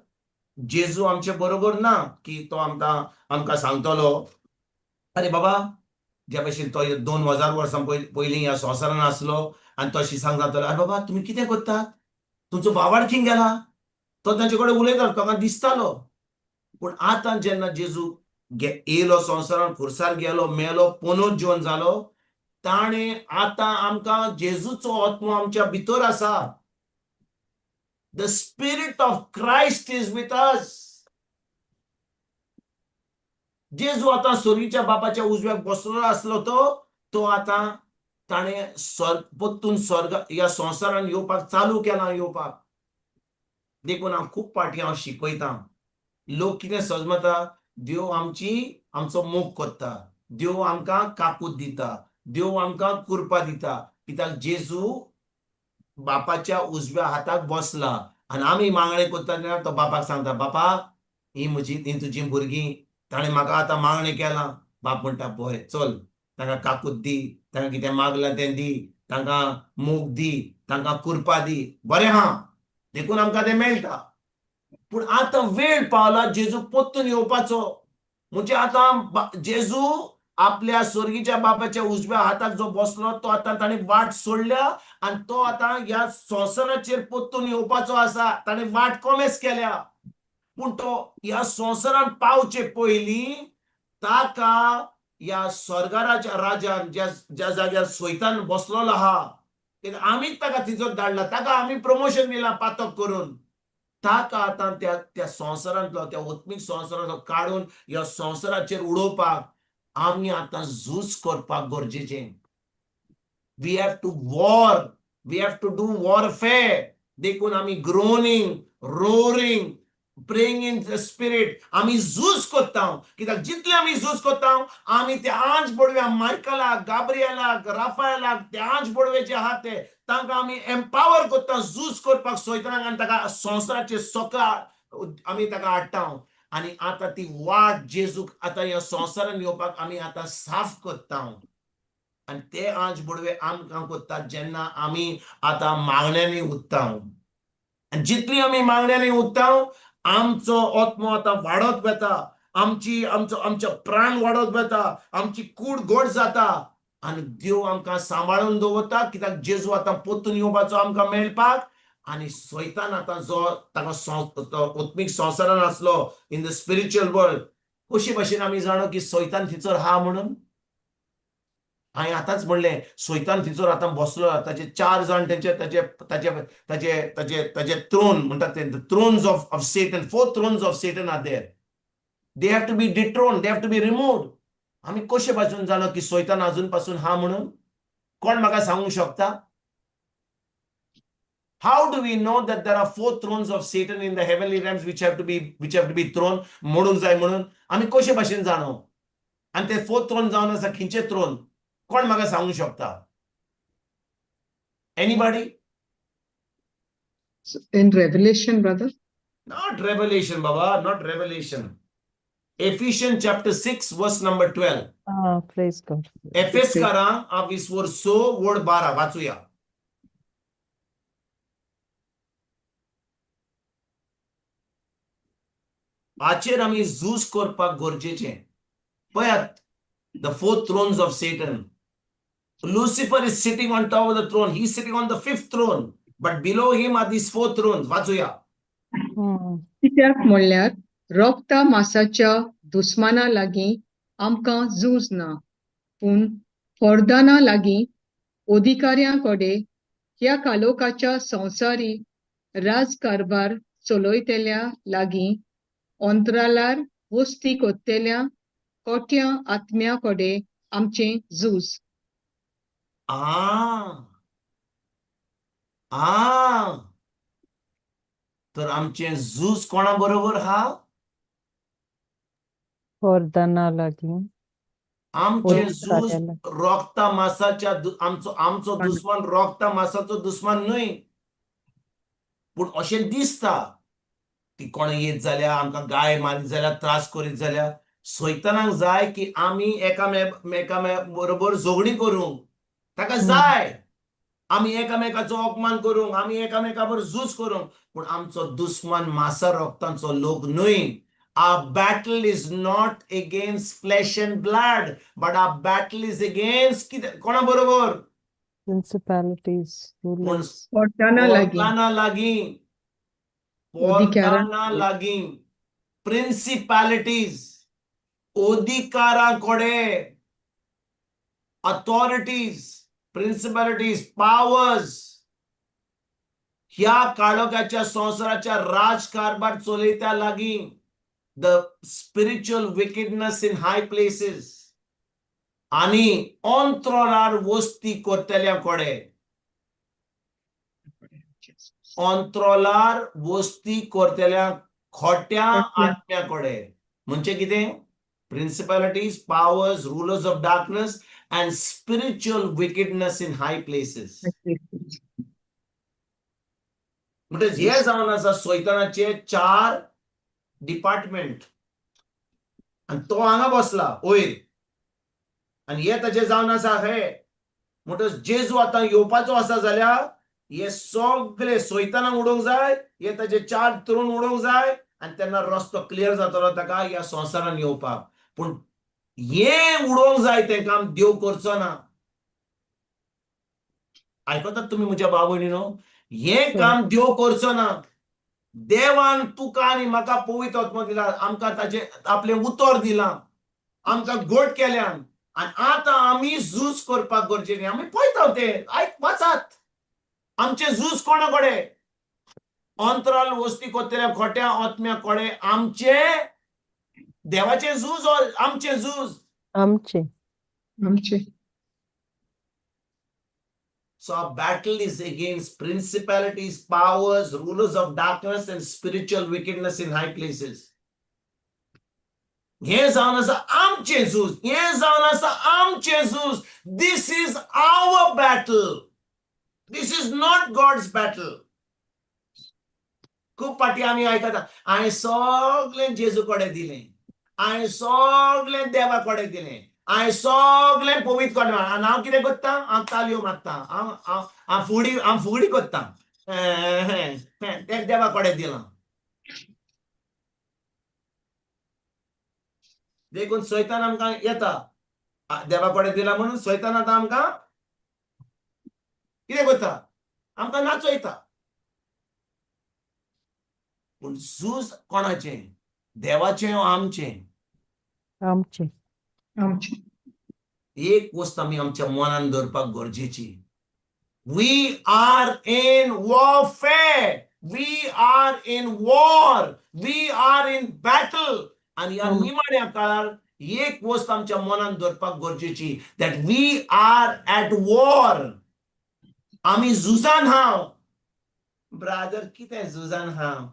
जेजू आमचे बरोबर ना की तो आमकां आमकां सांगतलो, अरे बाबा, ज्या भशेन तो 2000 वर्सां पयलीं ह्या संवसारान आसलो आनी तो अशी सांगतालो, अरे बाबा तुमी कितें करतात, तुमचो बावाड खंय गेला? तो तांचे कडेन उलयतालो, ताका दिसतालो. पूण आतां जेन्ना जेजू येयलो संवसारान, खुर्सार गेलो, मेलो, पुनर्जीवन जिवन जालो, ताणें आतां आमकां जेजूचो आत्मो आमच्या भितर आसा. The Spirit of Christ is with us. जेजू आतां सोरीच्या बापाच्या उजव्याक बसलो आसलो तो तो आतां ताणें स्वर्ग परतून स्वर्ग ह्या संवसारान येवपाक चालू केलां येवपाक. देखून हांव खूब फावटी हांव शिकयतां, लोक कितें सजमता, देव आमची आमचो मोग करता, देव आमकां काकूत दिता, देव आमकां कुरपा दिता, कित्याक जेजू बापाच्या उजव्या हाताक बसला आनी आमी मागणें करता तेन्ना तो बापाक सांगता, बापा ही म्हजी ही तुजी भुरगीं, ताणें म्हाका आतां मागणें केलां. बाप म्हणटा, पळय चल तांकां काकूत दी, तांकां कितें मागलां तें दी, तांकां मोग दी, तांकां कुरपा दी, बरें आहा. देखून आमकां तें मेळटा. पूण आतां वेळ पावला जेजू परतून येवपाचो. म्हणजे आतां जेजू आपल्या स्वर्गीच्या बापाच्या उजव्या हाताक जो बसलो तो आतां ताणें वाट सोडल्या आनी तो आतां ह्या संवसाराचेर परतून येवपाचो आसा. ताणें वाट कोमेस केल्या. पूण तो ह्या संवसारान पावचे पयलीं ताका ह्या स्वर्गाराच्या राजान ज्या ज्या जाग्यार सैतान बसलेलो आहा, कित्याक आमीच ताका थिंचर धाडला, ताका आमी प्रमोशन दिलां पातक करून, ताका आतां त्या त्या संवसारांतलो, त्या आत्मीक संवसारांतलो काडून ह्या संवसाराचेर उडोवपाक आमी आतां झूज करपाक गरजेचें. We have to war, we have to do warfare. देखून आमी ग्रोनींग, रोरींग, Praying in the spirit. आमी झूज कोत्ता, कित्याक जितले आमी झूज कोत्ता, आमी ते आंज बोडव्या मायकलाक, गाब्रियलाक, राफायलाक, ते आंज बोडवे जे आहात ते तांकां आमी एम्पावर कोत्ता झूज करपाक सोयतनाक, आनी ताका संवसाराचे सकला आमी ताका हाडटा. आनी आतां ती वाट जेजूक आतां ह्या संवसारान येवपाक आमी आतां साफ कोत्ता. आनी ते आंज बोडवे आमकां कोत्तात जेन्ना आमी आतां मागण्यांनी उत्ता. आनी जितली आमी मागण्यांनी उत्ता, आमचो आत्मो आतां वाडत वता, आमची आमचो आमचो प्राण वाडत वता, आमची कूड गोड जाता, आनी देव आमकां सांबाळून दवरता, कित्याक जेजू आतां परतून येवपाचो आमकां मेळपाक. आनी स्वैतान आतां जो ताका आत्मीक संवसारान आसलो, इन the spiritual world, कशे भाशेन आमी जाणो की सैतान थंयसर आहा म्हणून? हांवें आतांच म्हणलें, सैतान थंयसर आतां बसलो, ताचे चार जाण तेंचे ताचे ताचे ताचे ताचे ताचे थ्रोन म्हणटात ते, thrones of Satan, four thrones of Satan are there. They have to be डिट्रोन, they have to be removed. आमी कशे भाशेन जाणो की सैतान अजून पासून हा म्हणून? कोण म्हाका सांगूंक शकता? How do we know that there are four thrones of Satan in the heavenly realms which have to be thrown, मोडूंक जाय म्हणून आमी कशे भाशेन जाणो? आनी ते फोर थ्रोन जावन आसा खंयचे थ्रोन? कोण म्हाका सांगूंक शकता? Anybody? In Revelation, brother? Not Revelation, Baba, not Revelation. Ephesians chapter 6, verse number 12. Ah, praise God. एफेसकारांक वीस वर स वड 12 वाचूया. हाचेर आमी झूज करपाक गरजेचें. पळयात, the four thrones of Satan. Lucifer is sitting on top of the throne. He sitting on the fifth throne, but below him are these four thrones. वाचूया. कित्याक म्हणल्यार रोगता मासाच्या दुस्माना लागीं आमकां झूज ना, पूण फोर्दाना लागीं, अधिकाऱ्यां कडेन, ह्या कालोकाच्या संवसारी राजकारभार चलयतल्या लागीं, अंतराळार वस्ती कोत्तेल्या कोट्या आत्म्या कडेन आमचें झूज. आ आ तर आमचें झूज कोणा बरोबर हा? फोर्दाना लागीं. आमचें झूज अधिकाऱ्यां. रोगता मासाच्या आमचो दुस्मान रोगता मासाचो दुस्मान न्हय, पूण अशें दिसता की कोण येत जाल्यार आमकां गाय मारीत जाल्यार, त्रास करीत जाल्यार, सैतानाक जाय की आमी एकामेका बरोबर झगडीं करूंक. ताका जाय आमी एकामेकाचो अपमान करूंक, आमी एकामेका बरोबर झूज करूंक. पूण आमचो दुस्मान मासा रोगतांचो लोक न्हय. Our battle is not against flesh and blood, but our battle is against कोणा बरोबर? Principalities, rulers. फोर्दाना लागीं. पोरताना लागीं. अधिकारां. पोरताना लागीं, प्रिन्सिपालिटीज, अधिकारां कडे, अथॉरिटीज, प्रिन्सिपालिटीज, पावर्स, ह्या काळोखाच्या संवसाराच्या राजकारभार चलयता लागीं, the spiritual wickedness in high places, आणि अंतराळार वस्ती करतल्या कडे. अंतराळार वस्ती करतल्या खोट्या खोट्या. आत्म्या कडे. म्हणजे कितें? Principalities, powers, rulers of darkness and spiritual wickedness in high places. म्हणजे हे जावन आसा सैतानाचे चार डिपार्टमेंट, आनी तो हांगा बसला वयर, आनी हे ताचे जावन आसा हे. म्हणटच जेजू आतां येवपाचो आसा जाल्यार हे सगळे सैतानाक उडोवंक जाय, हे ताचे चार थ्रोन उडोवंक जाय, आनी तेन्ना रस्तो क्लियर जातलो ताका ह्या संवसारान येवपाक. पूण हे उडोवंक जाय तें काम देव करचो ना. आयकतात तुमी म्हज्या भाव भयणीनो? हें काम देव करचो ना. देवान तुका आनी म्हाका पवित्र आत्मो दिला, आमकां ताचें आपलें उतर दिलां, आमकां घट केल्यान, आनी आतां आमी झूज करपाक गरजेचें. आमी पळयता तें, आयक, वाचात. आमचें झूज कोणा कडेन? अंतराळ वस्ती कोत्तल्या खोट्या आत्म्या कडेन आमचें देवाचें झूज, आमचें झूज? आमचें. आमचें. So our battle is against principalities, powers, rulers of darkness and spiritual wickedness in high places. हें जावन आसा आमचें झूज, हें जावन आसा आमचें झूज. This is our battle, this is not God's battle. खूब फाटी आमी आयकता, हांवें सगळें जेजू कडेन दिलें, हांवें सगळें देवा कडेन दिलें, हांवें सगळें पवित्र कडेन. आनी हांव कितें करता? हांव तालयो मारता, हांव हांव हांव फुगडी, हांव फुगडी करता, तें देवा कडेन दिलां. देखून सैतान आमकां येता, देवा कडेन दिला म्हणून सैतान आतां आमकां कितें करता? आमकां नाचयता. पूण झूज कोणाचें? देवाचें आमचें? आमचें. आमचें. एक वस्त आमी आमच्या मनान दवरपाक गरजेची. We are in warfare, we are in war, we are in battle. आनी ह्या निमाण्या काळार एक वस्त आमच्या मनान दवरपाक गरजेची, that we are at war. आमी झुजान हांव. ब्रादर, कितें झुजान हांव?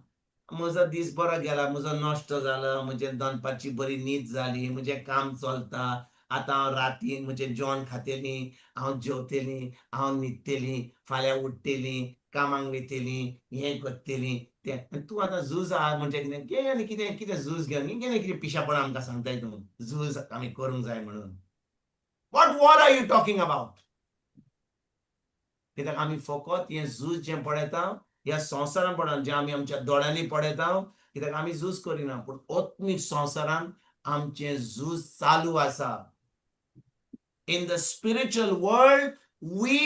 म्हजो दीस बरो गेला, म्हजो नश्ट जालो, म्हजें दनपारची बरी न्हीद जाली, म्हजें काम चलता, आतां हांव रातीन म्हजें जेवण खातेलीं, हांव जेवतेलीं, हांव न्हिदतेलीं, फाल्यां उठ्ठेलीं, कामाक वयतेलीं, हें करतेलीं तें. तूं आतां झूज आहा म्हणजे कितें? घे आनी कितें कितें झूज घेवन कितें कितें पिशापणां आमकां सांगताय तूं, झूज आमी करूंक जाय म्हणून. What war are you talking about? कित्याक आमी फकत हें झूज जें पळयता ह्या संवसारान पळयता, जें आमी आमच्या दोळ्यांनी पळयता, कित्याक आमी झूज करिना. पूण आत्मीक संवसारान आमचें झूज चालू आसा. In the spiritual world we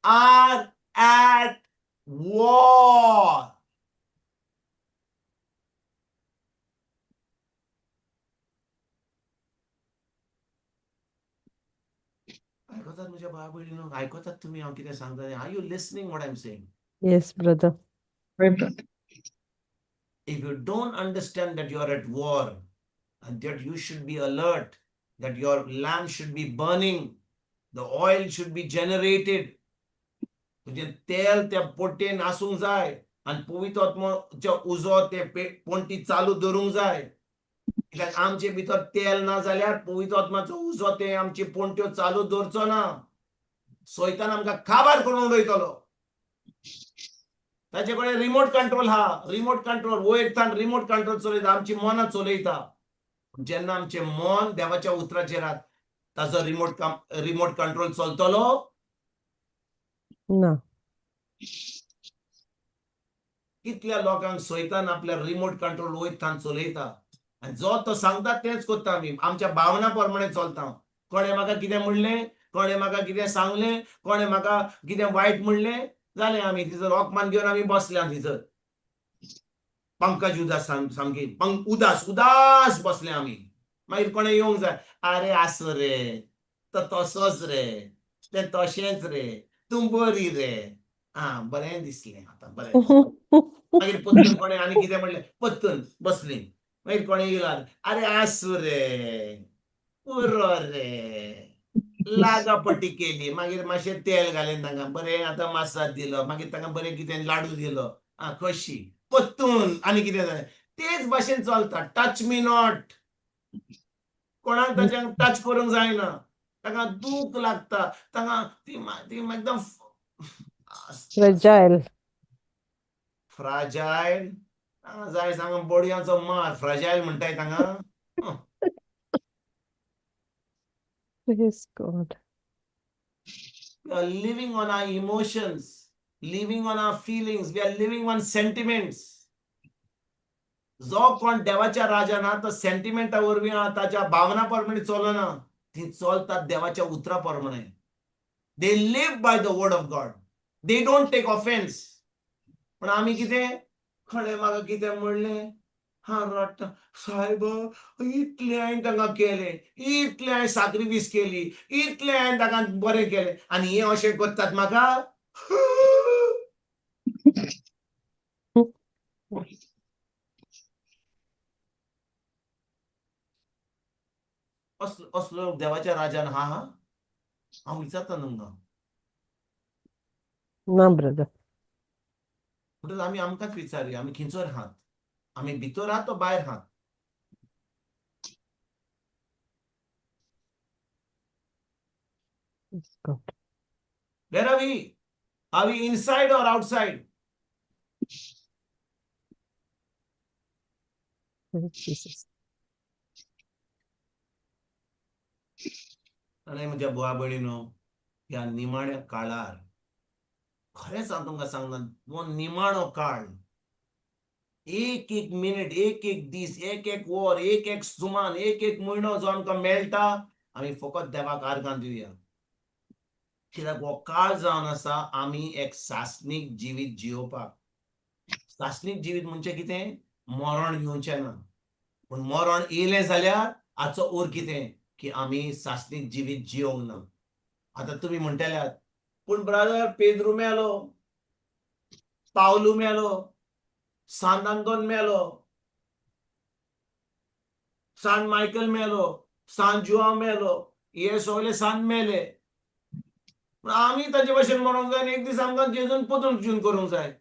are at war. आयकतात म्हज्या भाव भयणीनो? आयकतात तुमी हांव कितें सांगता? Are you listening what I am saying? Yes, brother. हय brother. If you don't understand that you are at war and that you should be alert, that your lamp should be burning, the oil should be generated, म्हणजे तेल त्या पोटेन आसूंक जाय आनी पवित्र आत्मोचे उजो ते पणटी चालू दवरूंक जाय. कित्याक आमचे भितर तेल ना जाल्यार पवित्र आत्माचो उजो ते आमची पणट्यो चालू दवरचो ना. सैतान आमकां काबार करून उडयतलो. ताचे कडेन रिमोट कंट्रोल हा, रिमोट कंट्रोल वयर थावन रिमोट कंट्रोल चलयता, आमची मनां चलयता. जेन्ना आमचें मन देवाच्या उतराचेर आहा, ताजो रिमोट कंट्रोल चलतलो ना. कितल्या लोकांक सैतान आपल्या रिमोट कंट्रोल वयर थावन चलयता आनी जो तो सांगता तेंच करता. आमी आमच्या भावना प्रमाणे चलता. कोणें म्हाका कितें म्हणलें, कोणें म्हाका कितें सांगलें, कोणें म्हाका कितें वायट म्हणलें, जालें, आमी थंयसर अपमान घेवन आमी बसल्या थंयसर. पंकज उदास, सामकी उदास उदास बसले आमी. मागीर कोणें येवंक जाय, आरे आसूं रे, तो तसोच रे, तें तशेंच रे, तूं बरी रे, आं बरें दिसलें आतां, बरें. मागीर परतून कोणें आनी कितें म्हणलें, परतून बसलीं. मागीर कोणें येयला, आरे आसूं रे, पुरो रे, लागापट्टी केली. मागीर मातशें तेल घालें तांकां, बरें आतां मासाज दिलो, मागीर तांकां बरें कितें लाडू दिलो, आं खोशी. परतून आनी कितें जालें, तेच भाशेन चलता. Touch me not. कोणाक ताच्याक टच करूंक जायना, ताका दूख लागता, ताका ती ती एकदम फ्रेजायल. फ्राजायल जाय सांग, बडयांचो मार फ्राजायल म्हणटाय तांगा. Praise God. We are living on our emotions, living on our feelings, we are living on sentiments. जो कोण देवाच्या राजा ना तो सेंटिमेंटा वरवीं ताच्या भावना प्रमाणे चलना, ती चलतात देवाच्या उतरा प्रमाणे. They live by the word of God, they don't take offence. पण आमी कितें, खणें म्हाका कितें म्हणलें, हा रडटा, सायब इतलें हांवें तांकां केलें, इतलें हांवें साक्रिफीस केली, इतलें हांवें तांकां बरें केलें, आनी हें अशें करतात म्हाका. असलो असलो देवाच्या राजान हा हा हांव विचारता तुमकां. ना ब्रदर. म्हणटच आमी आमकांच विचारुया, आमी खंयसर आहात? आमी भितर आहात तो भायर आहात? Yes, God. Where are we? Are we inside or outside? Praise Jesus. आनी म्हज्या भोवा भयणीनो, ह्या निमाण्या काळार खरेंच हांव तुमकां सांगना, हो निमाणो काळ, एक एक मिनट, एक एक दीस, एक एक वर, एक एक सुमान, एक एक म्हयनो जो आमकां मेळटा, आमी फकत देवाक आर्गां दिवया. कित्याक हो काळ जावन आसा आमी एक सासणीक जिवीत जियोवपाक. सासणीक जिवीत म्हणजे कितें? मरण येवचें ना, पूण मरण येयलें जाल्यार हाचो अर्थ कितें की आमी सासणीक जिवीत जियोंक ना. आतां तुमी म्हणटल्यात, पूण ब्रदर पेद्रू मेलो, पावलू मेलो, सांत आंतोन मेलो, सांत मायकल मेलो, सांत जुआंव मेलो, हे सगळे सांत मेले, पूण आमी ताचे भशेन मरोंक जाय आनी एक दीस आमकां जेजून परतून जून करूंक जाय.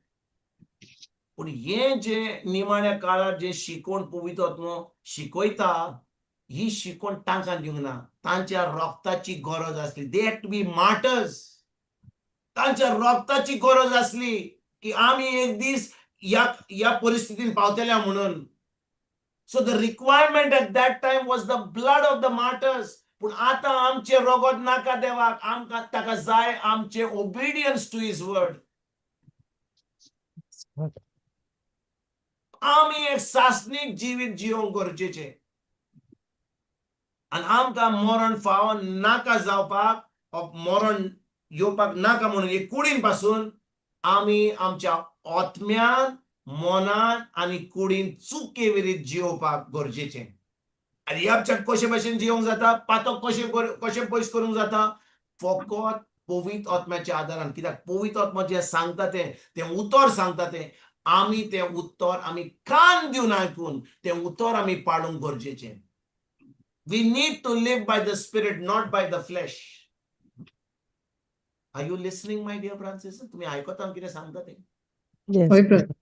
पूण हें जें निमाण्या काळार जें शिकवण पवित्र आत्मो शिकयता, ही शिकवण तांकां दिवंक ना. तांच्या रोगताची गरज आसली. They had to be martyrs. तांच्या रोगताची गरज आसली की आमी एक दीस ह्या ह्या परिस्थितीन पावतले म्हणून. So the requirement at that time was the blood of the martyrs. पूण आतां आमचें रोगत नाका देवाक, आमकां ताका जाय आमचें obedience to his word. Yes, God. आमी एक सासणीक जिवीत जियोंक गरजेचें आनी आमकां मरण फावो नाका जावपाक, मरण येवपाक नाका म्हणून एक कुडीन पासून आमी आमच्या आत्म्यान, मनान आनी कुडीन चुके विरीत जियोवपाक गरजेचें. आनी आमच्या कशे भशेन जियोंक जाता? पातक कशें कशें पयस करूंक जाता? फकत पवित्र आत्म्याच्या आदारान. कित्याक पवित्र आत्मा जें सांगता तें, तें उतर सांगता तें, आमी तें उतर आमी कान दिवन आयकून तें उतर आमी पाळूंक गरजेचें. We need to live by the spirit, not by the flesh. Are you listening, my dear brothers? तुमी आयकता हांव कितें सांगता तें? Yes, हय ब्रदर. brother.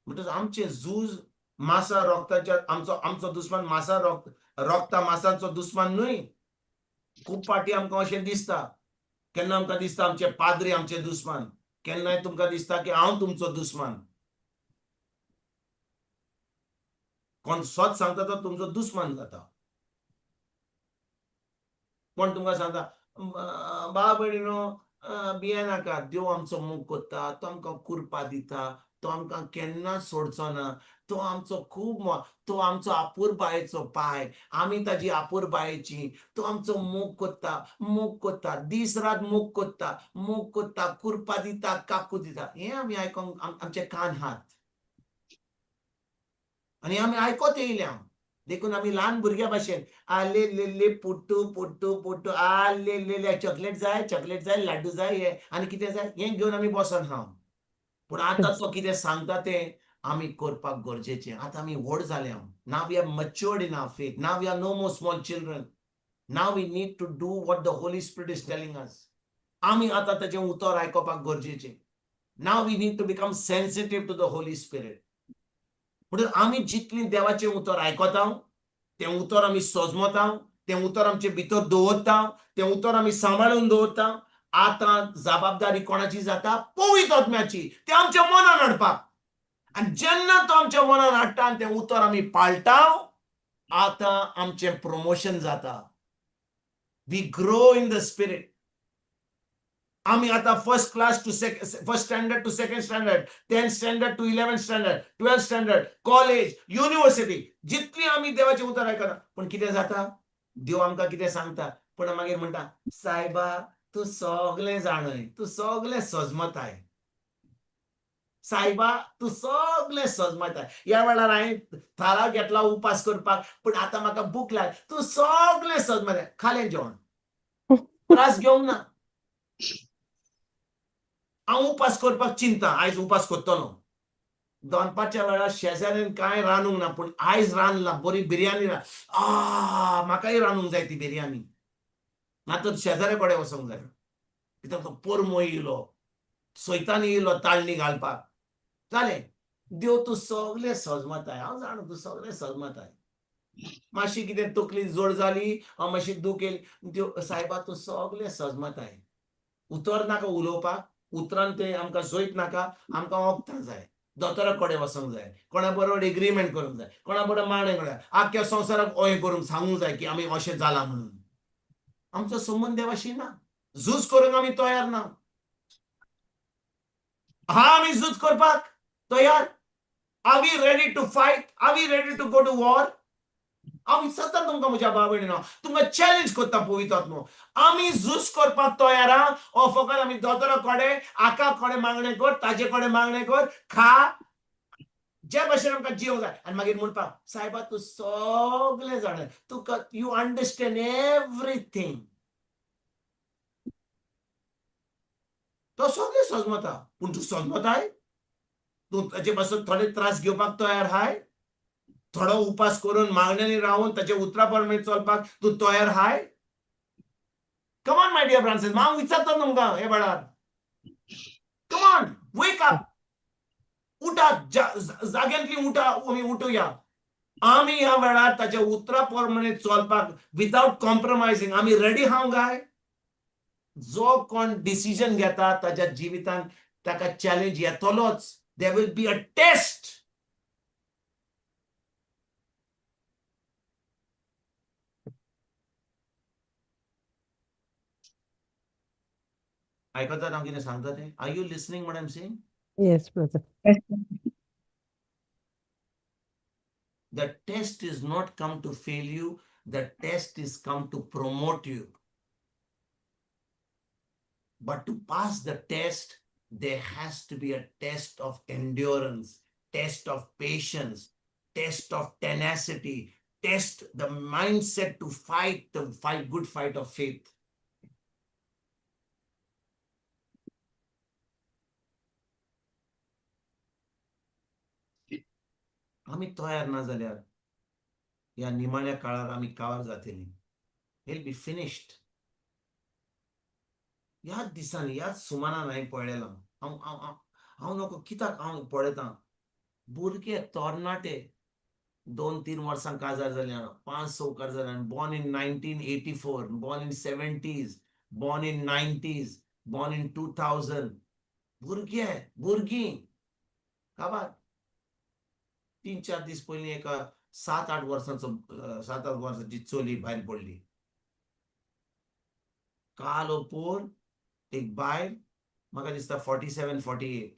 म्हणटच आमचें झूज मासा रोगताच्या, आमचो आमचो दुस्मान मासा रोगता मासाचो दुस्मान न्हय. खूब फावटी आमकां अशें दिसता, केन्ना आमकां दिसता आमचे पाद्री आमचे दुस्मान, केन्नाय तुमकां दिसता की हांव तुमचो दुस्मान. कोण सत सांगता तो तुमचो दुस्मान जाता. कोण तुमकां सांगता, बा भयणीनो भियेनाका, देव आमचो मोग करता, तो आमकां कुरपा दिता, तो आमकां केन्नाच सोडचो ना, तो आमचो खूब, तो आमचो आपुरबायेचो पाय, आमी ताजी आपुरबायेची, तो आमचो मोग करता, मोग करता, दीस रात मोग करता, मोग करता, कुरपा दिता, काकू दिता. हें आमी आयकोंक आमचे कान हात आनी आमी आयकोत येयल्या. देखून आमी ल्हान भुरग्या भाशेन आले ले पुट्टू पुट्टू पुट्टू आले ले चॉकलेट जाय, चॉकलेट जाय, लाड्डू जाय, हे आनी कितें जाय हें घेवन आमी बसोन हांव. पूण आतां तो कितें सांगता तें आमी करपाक गरजेचें. आतां आमी व्हड जाल्या. Now we are matured in our faith. Now we are no more small children. Now we need to do what the Holy Spirit is telling us. आमी आतां ताचें उतर आयकोपाक गरजेचें. Now we need to become sensitive to the Holy Spirit. म्हणून आमी जितलीं देवाचें उतर आयकता, तें उतर आमी सोजमता, तें उतर आमचे भितर दवरता, तें उतर आमी सांबाळून दवरता. आतां जबाबदारी कोणाची जाता? पवित्र आत्म्याची, तें आमच्या मनान हाडपाक. आनी जेन्ना तो आमच्या मनान हाडटा आनी तें उतर आमी पाळटा, आतां आमचें प्रमोशन जाता. We grow in the spirit. आमी आतां first class to first standard to second standard, 10th standard to 11th standard, 12th standard, college, university, जितली आमी देवाचें उतर आयकना. पूण कितें जाता? देव आमकां कितें सांगता, पूण मागीर म्हणटा, सायबा तूं सगळें जाणय, तूं सगळें सजमताय, सायबा तूं सगळें सजमताय. ह्या वेळार हांवें थाराव घेतला उपास करपाक, पूण आतां म्हाका भूक लाग, तूं सगळें सजमताय. खालें जेवण, त्रास घेवंक ना. हांव उपास करपाक चिंता, आयज उपास करतलो. दनपारच्या वेळार शेजाऱ्यान कांय रांदूंक ना, पूण आयज रांदला बरी बिरयानी. आ, म्हाकाय रांदूंक जाय ती बिरयानी. ना तर शेजाऱ्या कडेन वचोंक जाय. कित्याक तो पोरमो येयलो, सैतान येयलो ताळणी घालपाक. जालें, देव तूं सगळें सजमताय, हांव जाणा तूं सगळें सजमताय. मातशी कितें तकली जोड जाली, हांव मातशी दूख येयली, देव सायबा तूं सगळें सजमताय. उतर नाका उलोवपाक, उतरान तें आमकां जोयत नाका, आमकां वखदां जाय, दोतोरा कडेन वचोंक जाय, कोणा बरोबर एग्रीमेंट करूंक जाय, कोणा बरोबर मागणें करूंक जाय, आख्ख्या संवसाराक ओय करूंक सांगूंक जाय की आमी अशें जालां म्हणून. आमचो संबंद देवाशी ना, झूज करूंक आमी तयार ना. हा, आमी झूज करपाक तयार? Are we ready to fight? Are we ready to go to war? हांव विचारता तुमकां म्हज्या भाव भयणीनो, तुमकां चॅलेंज करता पवित्र न्हू, आमी झूज करपाक तयार आहा? ओ फकत आमी दोतोरा कडेन, आका कडेन मागणें कर, ताजे कडेन मागणें कर, खा, जे भशेन आमकां जिवंक जाय. आनी मागीर म्हणपाक, सायबा तूं सगळें जाणा, तुका you understand everything. तो सगळें सजमता, पूण तूं सजमताय? तूं ताजे पासून थोडे त्रास घेवपाक तयार हाय? थोडो उपास करून मागण्यांनी रावून ताच्या उतरा प्रमाणे चलपाक तूं तयार हाय? Come on my dear brothers, हांव विचारता तुमकां हे वेळार, कमॉन वेक अप, उठात, जाग्यांतली उठा, आमी उठुया. आमी ह्या वेळार ताच्या उतरा प्रमाणे चलपाक विदावट कॉम्प्रोमायझींग आमी रेडी हांव काय? जो कोण डिसिजन घेता ताच्या जिवितांत ताका चॅलेंज येतलोच. There will be a test. आयकतात हांव कितें सांगता तें? Are you listening what I am saying? Yes, brother. Yes. The test is not come to fail you, the test is come to promote you. But to pass the test, there has to be a test of endurance, test of patience, test of tenacity, test the mindset to fight the fight, good fight of faith. आमी तयार ना जाल्यार ह्या निमाण्या काळार आमी कावार जातली. Will be finished. ह्याच दिसांनी, ह्याच सुमानान हांवें पळयलां. हांव हांव हांव नको कित्याक हांव पळयतां, भुरगे तरणाटे 2-3 वर्सां काजार जाल्या, 5-6 काजार जाल्या, born in 1984, born in 70s, born in 90s, born in 2000, भुरगे भुरगीं काबार. 3-4 दीस पयलीं एका 7-8 वर्सांचो, 7-8 वर्सांची चली भायर पडली. काल ओपोर एक बायल, म्हाका दिसता 47-48,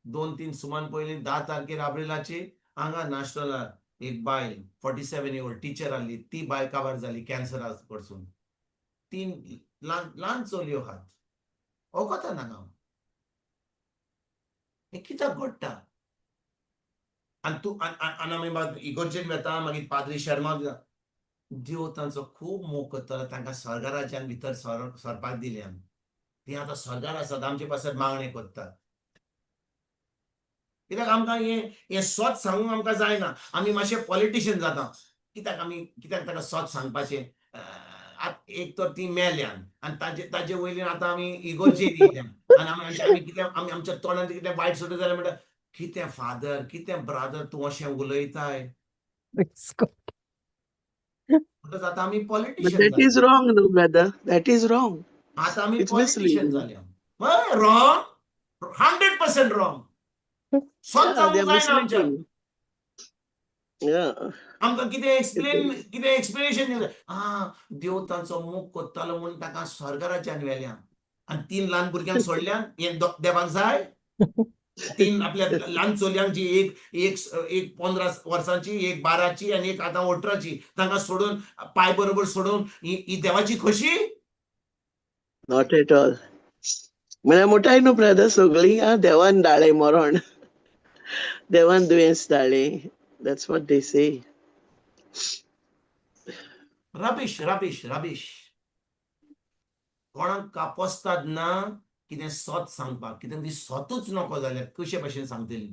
2-3 सुमान पयलीं 10 तारखेर आब्रिलाची हांगा नाशनलार एक बायल 47 year old teacher आहली, ती बायल काबार जाली कॅन्सरा कडसून. 3 ल्हान ल्हान चलयो आहात. वखदां नाका हांव, हें कित्याक घडटा? आनी तूं आनी आमी इगोर्जेन वेता, मागीर पाद्री शर्मा देव तांचो खूब मोग करतलो, तांकां स्वर्ग भितर सरपाक दिल्यान. ती आतां स्वर्गार आसात, आमचे पासत मागणें करतात. कित्याक आमकां हें हें सत सांगूंक आमकां जायना, आमी मातशे पॉलिटिशियन जाता. कित्याक आमी कित्याक ताका सत सांगपाचें? आतां एक तर ती मेल्यान आनी ताजे ताजे वयल्यान आतां आमी इगोर्जेन येयल्यान आनी आमी आमी कितें आमी आमच्या तोंडान कितें वायट सुद्दां जाल्यार म्हणटा, कितें फादर, कितें ब्रादर तूं अशें उलयताय. म्हणटच आतां आमी But politician that is जाले. wrong, no, brother. That is wrong. आतां आमी It's politician misleading. जाले. हय, रॉंग, 100% रॉंग. सत Yeah, they सांगूंक are जायना आमच्या. misleading. Yeah. आमकां कितें एक्सप्लेन, कितें एक्सप्लेनेशन दिवं? आं, देव तांचो मोग करतालो म्हूण ताका स्वर्गराज्यान व्हेल्यान आनी 3 ल्हान भुरग्यांक सोडल्यान. हें देवाक जाय? 3 आपल्या ल्हान चलयांक, जी एक एक एक 15 वर्सांची, एक 12ची आनी एक आतां 18ची, तांकां सोडून पांय बरोबर सोडून ही देवाची खोशी? Not at all. म्हळ्यार मोठाय न्हू ब्रदर, सगळीं आं देवान धाडलें मरण, देवान दुयेंस धाडलें. That's what they say. Rubbish, rubbish, rubbish. कोणाक कापोस्ताद ना कितें सत सांगपाक, कितें ती सतूच नको जाल्यार कशे भशेन सांगतली?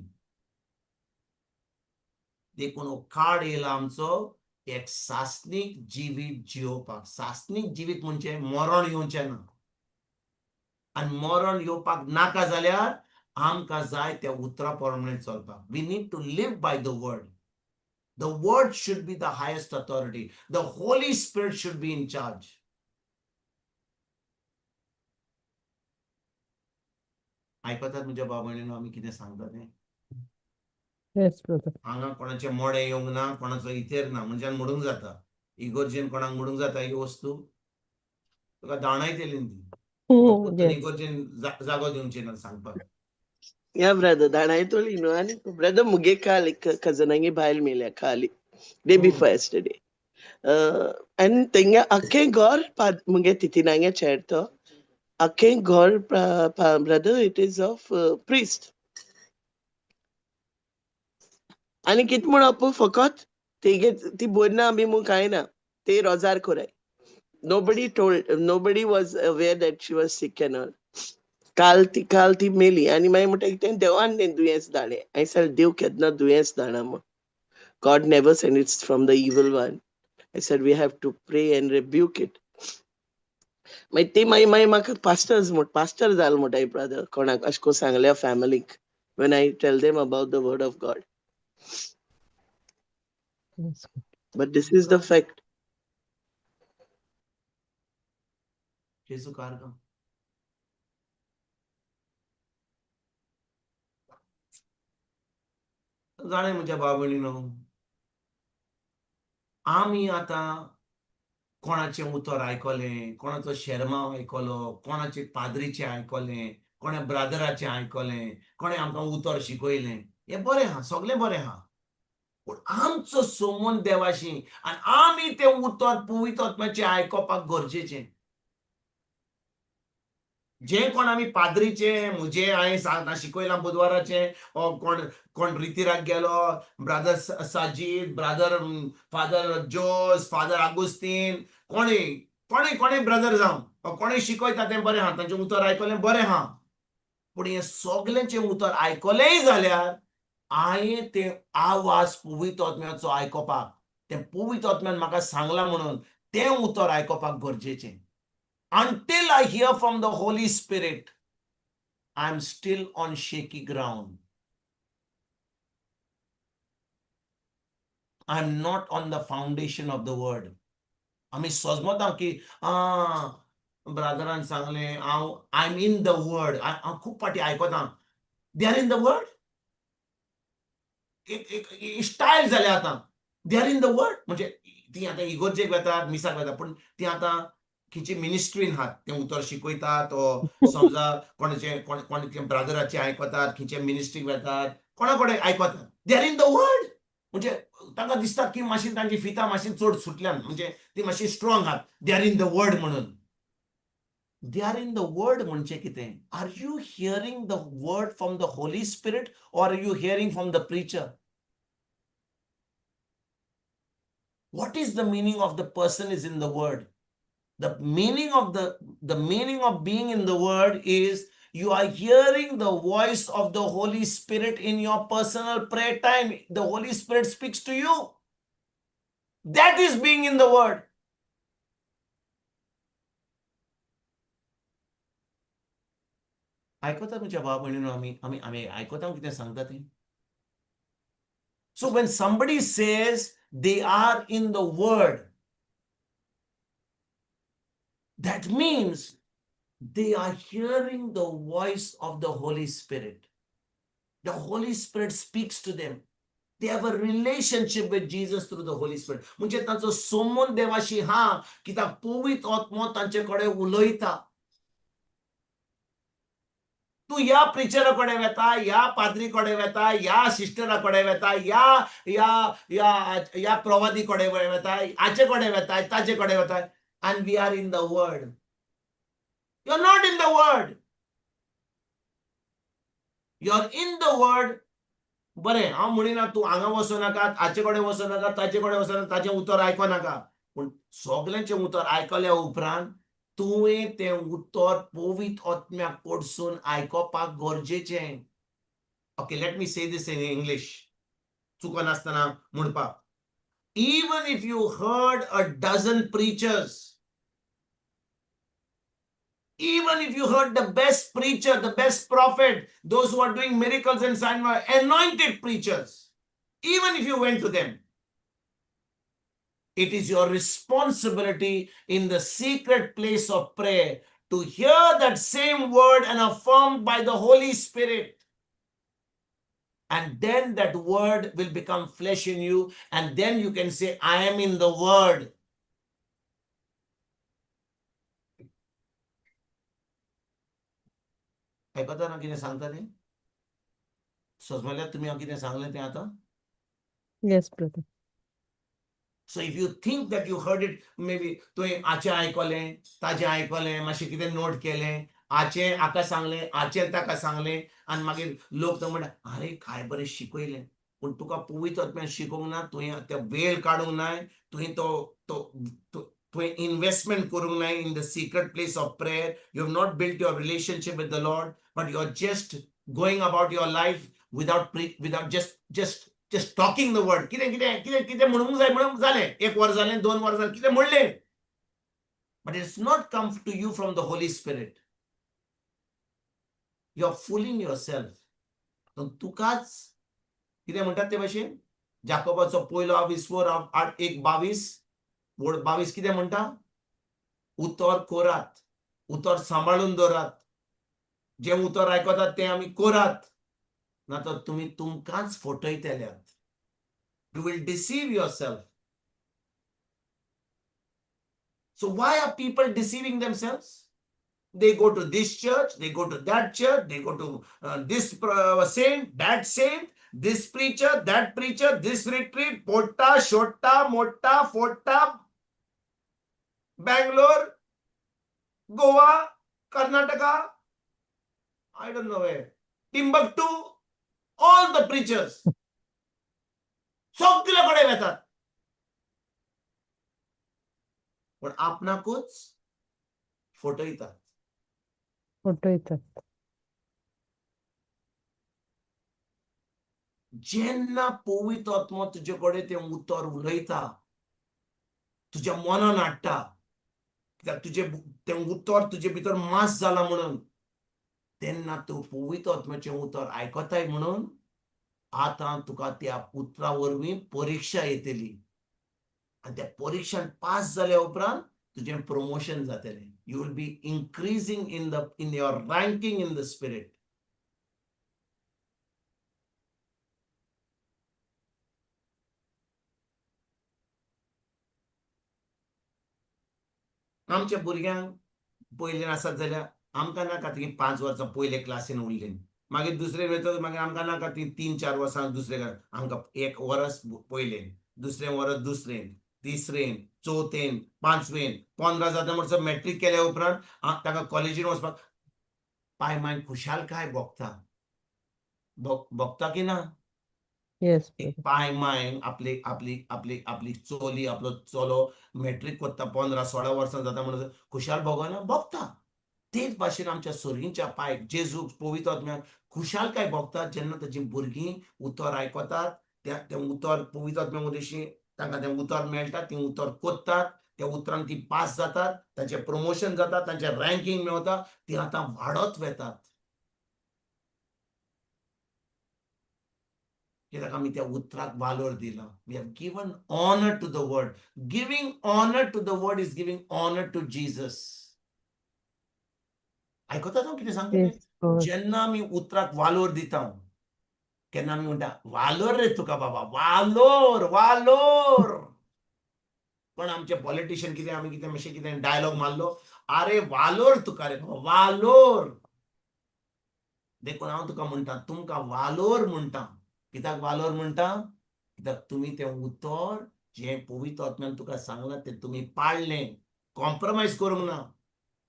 देखून हो काळ येयला आमचो, एक सासणीक जिवीत जियोवपाक. सासणीक जिवीत म्हणजे मरण येवचें ना, आनी मरण येवपाक नाका जाल्यार आमकां जाय त्या उतरा प्रमाणे चलपाक. We need to live by the word. The word should be the highest authority. The Holy Spirit should be in charge. आयकतात म्हज्या भाव भयणीनो आमी कितें सांगता तें? Yes, brother. हांगा कोणाचें मोडें येवंक ना, कोणाचो इथेर ना, मनशान म्हणूंक जाता, इगोर्जेन कोणाक म्हणूंक जाता ही वस्तू, तुका दाणायतली ती. Yes. इगोर्जेन जागो दिवचे ना सांगपाक. या ब्रदर दाणायतोली न्हू. आनी ब्रदर मुगे काल एक कजनांगे बायल मेल्या काली, डे बिफोर येस्टरडे. आनी तेंगे आख्खें घर मुगे तितिनांगे चेड तो आख्खें घर brother it is of priest. आनी कित म्हणप फकत तेगे ती बरी ना बी म्हूण कांय ना, ते रोजार कोराय. Nobody told, nobody was aware that she was sick and all. काल ती मेली. आनी मागीर म्हणटा कितें देवान तें दुयेंस धाडलें. हांवें सांगलें देव केन्ना दुयेंस धाडना म्हूण. God never send it's from the evil one. I said we have to pray and rebuke it. मागीर ती मागीर मागीर म्हाका पास्टर्स म्हण पास्टर जाल म्हणटा ब्रदर कोणाक अशें करून सांगल्या फॅमिलीक when I tell them about the word of God. Yes. But this is the fact. जेजू कारगांव. जाणें म्हज्या भाव भयणीनो, आमी आतां कोणाचें उतर आयकलें, कोणाचो शेरमांव आयकलो, कोणाचे पाद्रीचें आयकलें, कोणा ब्रादराचें आयकलें, कोणें आमकां उतर शिकयलें, हें बरें आहा, सगळें बरें आहा. पूण आमचो संबंद देवाशी आनी आमी तें उतर पवित्र आत्म्याचें आयकोपाक गरजेचें. जे कोण आमी पाद्रीचे म्हजे हांवें सांगता शिकयलां बुधवाराचें, कोण कोण रितिराक गेलो, brother Sajid, brother father Jose, father Agustin, कोणी कोणी कोणी ब्रदर जावं, कोणी शिकयता तें बरें आहा, तांचें उतर आयकलें बरें आहा. पूण हें सगल्यांचें उतर आयकलेंय जाल्यार हांवें तें आवाज पवित्र आत्म्याचो आयकोपाक, तें पवित्र आत्म्यान म्हाका सांगलां म्हणून तें उतर आयकोपाक गरजेचें. Until I hear from the Holy Spirit, I am still on shaky ground. I am not on the foundation of the word. आमी सजमता की ब्रादरान सांगलें हांव I am in the word, हांव खूब फावटी आयकता they are in the word. एक एक स्टायल जाल्या आतां, they are in the word म्हणजे ती आतां इगोर्जेक वेतात, मिसाक वेतात, पूण ती आतां खंयची मिनिस्ट्रीन आहात, तें उतर शिकयतात, समजा कोणाचें कोणाचे ब्रादराचें आयकतात, खंयचे मिनिस्ट्रीक वेतात, कोणा कडेन आयकतात, they are in the word. म्हणजे तांकां दिसता की मातशी तांची फितां मातशी चड सुटल्यान, म्हणजे ती मातशी स्ट्रॉंग आहात, they are in the word म्हणून. They are in the word म्हणजे कितें? Are you hearing the word from the Holy Spirit or are you hearing from the preacher? What is the meaning of the person is in the word? The meaning of the meaning of being in the word is you are hearing the voice of the Holy Spirit in your personal prayer time. The Holy Spirit speaks to you. That is being in the word. आयकता तुमच्या भाव भयणीनो, आमी आमी आमी आयकता कितें सांगता तें. So when somebody says they are in the word, that means they are hearing the voice of the Holy Spirit. The Holy Spirit speaks to them. They have a relationship with Jesus through the Holy Spirit. म्हणजे तांचो संबंद देवाशी हा कित्याक पवित्र आत्मो तांचे कडेन उलयता. तूं ह्या प्रिचरा कडेन वेता, ह्या पाद्री कडेन वेता, ह्या सिस्टरा कडेन वेता, ह्या ह्या ह्या ह्या प्रवादी कडेन वेता, हाचे कडेन वेता, ताचे कडेन वेता, and we are in the word. You are not in the word. You are in the word. बरें, हांव म्हणिना तूं हांगा वचो नाका, हाचे कडेन वचो नाका, ताचे कडेन वचो नाका, ताचें उतर आयको नाका, पूण सगल्यांचें उतर आयकल्या उपरांत तुवें तें उतर पवित्र आत्म्याक कडसून आयकोपाक गरजेचें. Okay, let me say this in English, चुकनासतना म्हणपाक. Even if you heard a dozen preachers, even if you heard the best preacher, the best prophet, those who are doing miracles and signs, anointed preachers, even if you went to them, it is your responsibility in the secret place of prayer to hear that same word and affirmed by the Holy Spirit. And then that word will become flesh in you. And then you can say, I am in the word. आयकता ना कितें सांगता तें? सजमल्यार तुमी हांव कितें सांगलें तें आतां? Yes, brother. So if you think that you heard it, maybe तुवें आचें आयकलें, ताजें आयकलें, मातशें कितें नोट केलें, आचें हाका सांगलें, आचें ताका सांगलें, आनी मागीर लोक तो म्हणटा, आरे काय बरें शिकयलें. पूण तुका पवित्र आत्म्यान शिकोवंक ना, तुवें ते वेळ काडूंक नाय, तुवें तो तो तुवें इन्वेस्टमेंट करूंक नाय in the secret place of prayer. You have not built your relationship with the Lord, but you are just going about your life without without just just just talking the word. कितें कितें कितें कितें म्हणूंक जाय म्हणून जालें, एक वर जालें, दोन वर जालें, कितें म्हणलें, but it's not come to you from the Holy Spirit. You are fooling yourself. तुकाच कितें म्हणटात ते भाशेन, जाकोबाचो पयलो 20 8 1 22 वड 22 कितें म्हणटा, उतर कोरात, उतर सांबाळून दवरात, जें उतर आयकतात तें आमी कोरात, ना तर तुमी तुमकांच फटयतल्यात. You will deceive yourself. So why are people deceiving themselves? They go to this church, they go to that church, they go to this saint, that saint, this preacher, that preacher, this retreat, Potta, Shotta, Motta, Fotta, Bangalore, Goa, Karnataka, I don't know where, Timbuktu, all the preachers. सगळे कडेन वेतात, पण आपणाकूच फटयतात. फटयतात. जेन्ना पवित्र आत्मो तुजे कडेन तें उतर उलयता, तुज्या मनान हाडटा, कित्याक तुजें तें उतर तुजे भितर मास जाला म्हणून, तेन्ना तूं पवित्र आत्म्याचें उतर आयकताय म्हणून आतां तुका त्या उतरा वरवीं परिक्षा येतली, आनी त्या परिक्षान पास जाल्या उपरांत तुजें प्रमोशन जातलें. You will be increasing in the in your ranking in the spirit. आमच्या भुरग्यांक पयलीं आसत जाल्यार आमकां नाका ती 5 वर्सां पयले क्लासीन उरलीं, मागीर दुसरे वयता, मागीर आमकां नाका ती 3-4 वर्सां दुसरे, आमकां 1 वरस पयलें, दुसरें वरस दुसरें, तिसरेन, चवथेन, पांचवेन, 15 जाता म्हणसर मॅट्रीक केल्या उपरांत ताका कॉलेजीन वचपाक पाय माय खुशालकाय भोगता. भोगता की ना? Yes. पाय माय आपली आपली आपली आपली चोली, आपलो चलो मॅट्रीक कोत्ता 15-16 वर्सां जाता म्हणसर खुशाल भोगना, भोगता. तेच भाशेन आमच्या सोरींच्या पायक जेजूक पवित्र आत्म्याक खुशालकाय भोगतात जेन्ना ताजी भुरगीं उतर आयकतात, तें उतर पवित्र आत्म्या मदीं तांकां तें उतर मेळटा, तीं उतर कोत्तात, त्या उतरान ती पास जातात, तांचें प्रमोशन जाता, तांचें रँकींग मेवता, ती आतां वाडत वेतात. कित्याक आमी त्या उतराक वालोर दिला. We have given honour to the word. Giving honour to the word is giving honour to Jesus. आयकता हांव कितें सांगता? जेन्ना आमी उतराक वालोर दिता, केन्ना आमी म्हणटा वालोर रे तुका बाबा, वालोर वालोर. पण आमचे पॉलिटिशियन कितें, आमी कितें मातशें कितें डायलॉग मारलो, आरे वालोर तुका रे बाबा, वालोर. देखून हांव तुका म्हणटा, तुमकां वालोर म्हणटा. कित्याक वालोर म्हणटा? कित्याक तुमी तें उतर जें पवित्र आत्म्यान तुका सांगलां तें तुमी पाळ्ळें, कॉम्प्रोमायज करूंक ना.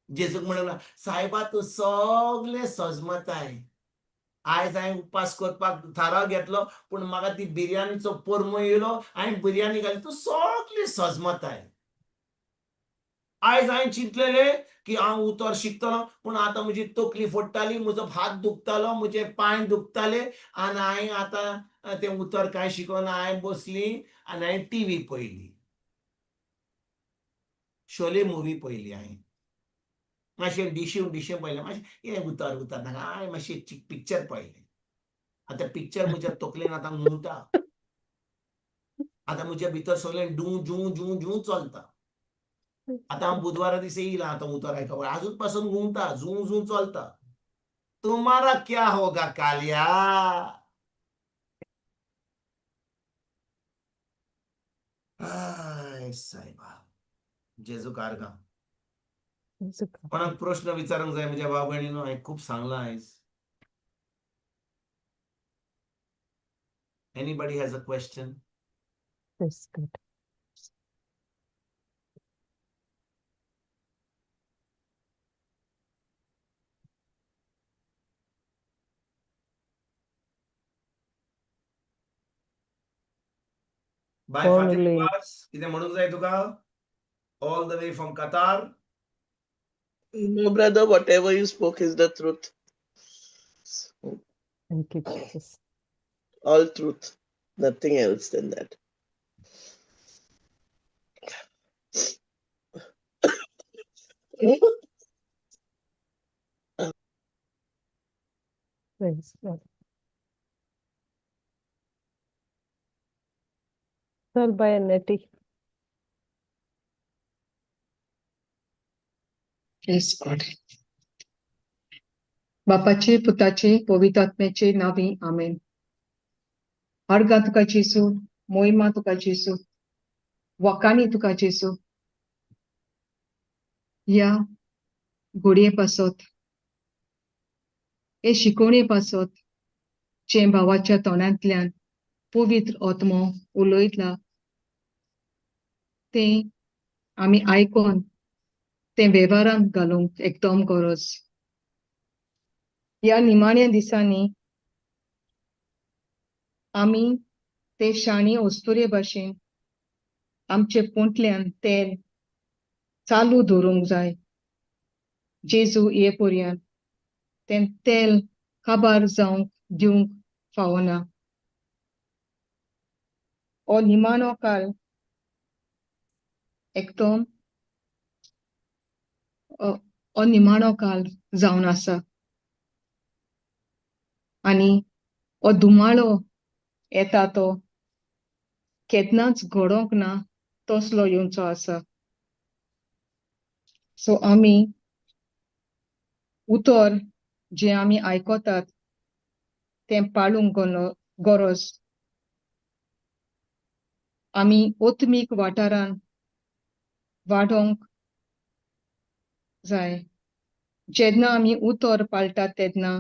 जेजूक म्हणूंक सायबा तूं सगळें सजमताय, आयज हांवें उपास करपाक थाराव घेतलो, पूण म्हाका ती बिर्याणीचो पोरमो येयलो, हांवें बिर्याणी घाली, तूं सगळी सजमताय. आयज हांवें चिंतलेलें की हांव उतर शिकतलो, पूण आतां म्हजी तकली फोडटाली, म्हजो हात दुखतालो, म्हजे पांय दुखताले, आनी हांवें आतां तें उतर कांय शिकोना. हांवें बसली आनी हांवें टीव्ही पळयली, शोले मुवी पळयली. हांवें मातशें डिशू डिशें पळयलें, मातशें हें उतर उतर नाका. हांवें मातशें पिक्चर पळयलें. आतां पिक्चर म्हज्या तकलेन आतां घुंवता. आतां म्हज्या भितर सगळें डूं जूं जूं जूं चलता. आतां हांव बुधवारा दिसा येयलां, आतां उतर आयकपाक आजून पासून घुंवता, जूं जूं चलता. तुम्हारा क्या होगा कालिया? I सायबा, जेजू कारगा. कोणाक प्रश्न विचारूंक जाय म्हज्या भाव भयणीनो? हांवें खूब सांगलां आयज. Anybody has a question? That's good. बाय. कोण फातिमा उलयता? कितें म्हणूंक जाय तुका, all the way from Qatar? No, brother, whatever you spoke is the truth. Thank you, Jesus. All truth, nothing else than that. Praise God. चल बाय नेटी. Yes, God. बापाचे, पुताचे, पवित्र आत्म्याचे नावी, आमेन. आर्गां तुका जेजू, मोहिमा तुका जेजू, वाकानी तुका जेजू. ह्या घोडये पासत, हे शिकोवणे पासत जे भावाच्या तोंडांतल्यान पवित्र आत्मो उलयतला तें आमी आयकोन तें वेव्हारांत घालूंक एकदम गरज. ह्या निमाण्या दिसांनी आमी ते शाणी अस्तुरे भाशेन आमचे पोंतल्यान तेल चालू दवरूंक जाय. जेजू ये पर्यंत तें तेल काबार जावंक दिवंक फावना. हो निमाणो काल एकदम हो निमाणो काल जावन आसा आनी हो धुमाळो येता तो केन्नाच घडोवंक ना तसलो येवचो आसा. सो आमी उतर जें आमी आयकतात तें पाळूंक गरज. आमी आत्मीक वाठारान वाडोवंक जाय. जेन्ना आमी उतर पाळटात तेन्ना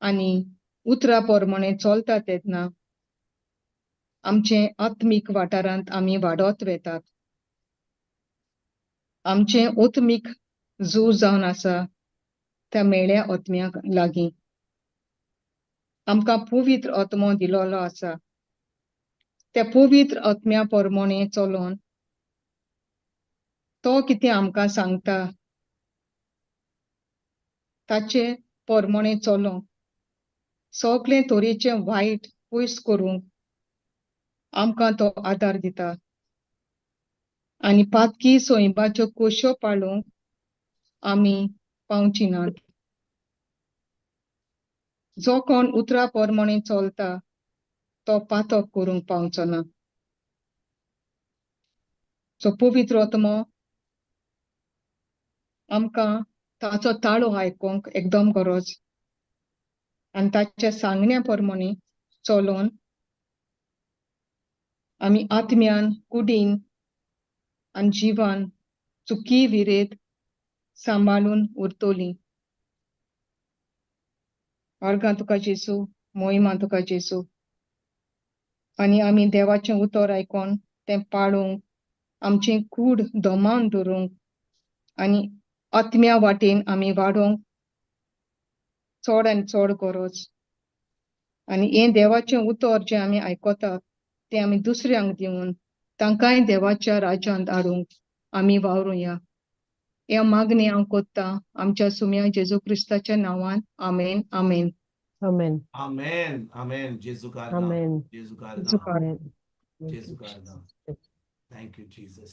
आनी उतरा प्रमाणे चलता तेन्ना आमचे आत्मीक वाठारांत आमी वाडत वेतात. आमचें आत्मीक झूज जावन आसा त्या मेळ्या आत्म्याक लागीं. आमकां पवित्र आत्मो दिलोलो आसा. त्या पवित्र आत्म्या प्रमाणे चलोन तो कितें आमकां सांगता ताचे प्रमाणे चलोंक, सगळे तरेचें वायट पयस करूंक आमकां तो आदार दिता आनी पातकी सोयंबाच्यो कोश्यो पाळूंक आमी पावची नात. जो कोण उतरा प्रमाणे चलता तो पातक करूंक पावचो ना. सो पवित्र आत्मो आमकां ताचो ताळो आयकूंक एकदम गरज आनी ताच्या सांगण्या प्रमाणे चलोन आमी आत्म्यान, कुडीन आनी जिवान चुकी विरेत सांबाळून उरतली. अर्गां तुका जेजू, मोहिमा तुका जेजू. आनी आमी देवाचें उतर आयकोन तें पाळूंक, आमचें कूड दमान दवरूंक आनी आत्म्या वाटेन आमी वाडोवंक चड आनी चड गरज. आनी हें देवाचें उतर जें आमी आयकतात तें आमी दुसऱ्यांक दिवन तांकांय देवाच्या राज्यांत हाडूंक आमी वावरुया. हें मागणें हांव कोत्तां आमच्या सुम्या जेजू क्रिस्ताच्या नांवान. आमेन, आमेन. आमेन. आमेन, आमेन. जेजू कारगांव. आमेन. जेजू कारगांव. आमेन. जेजू कारगांव. Thank you Jesus.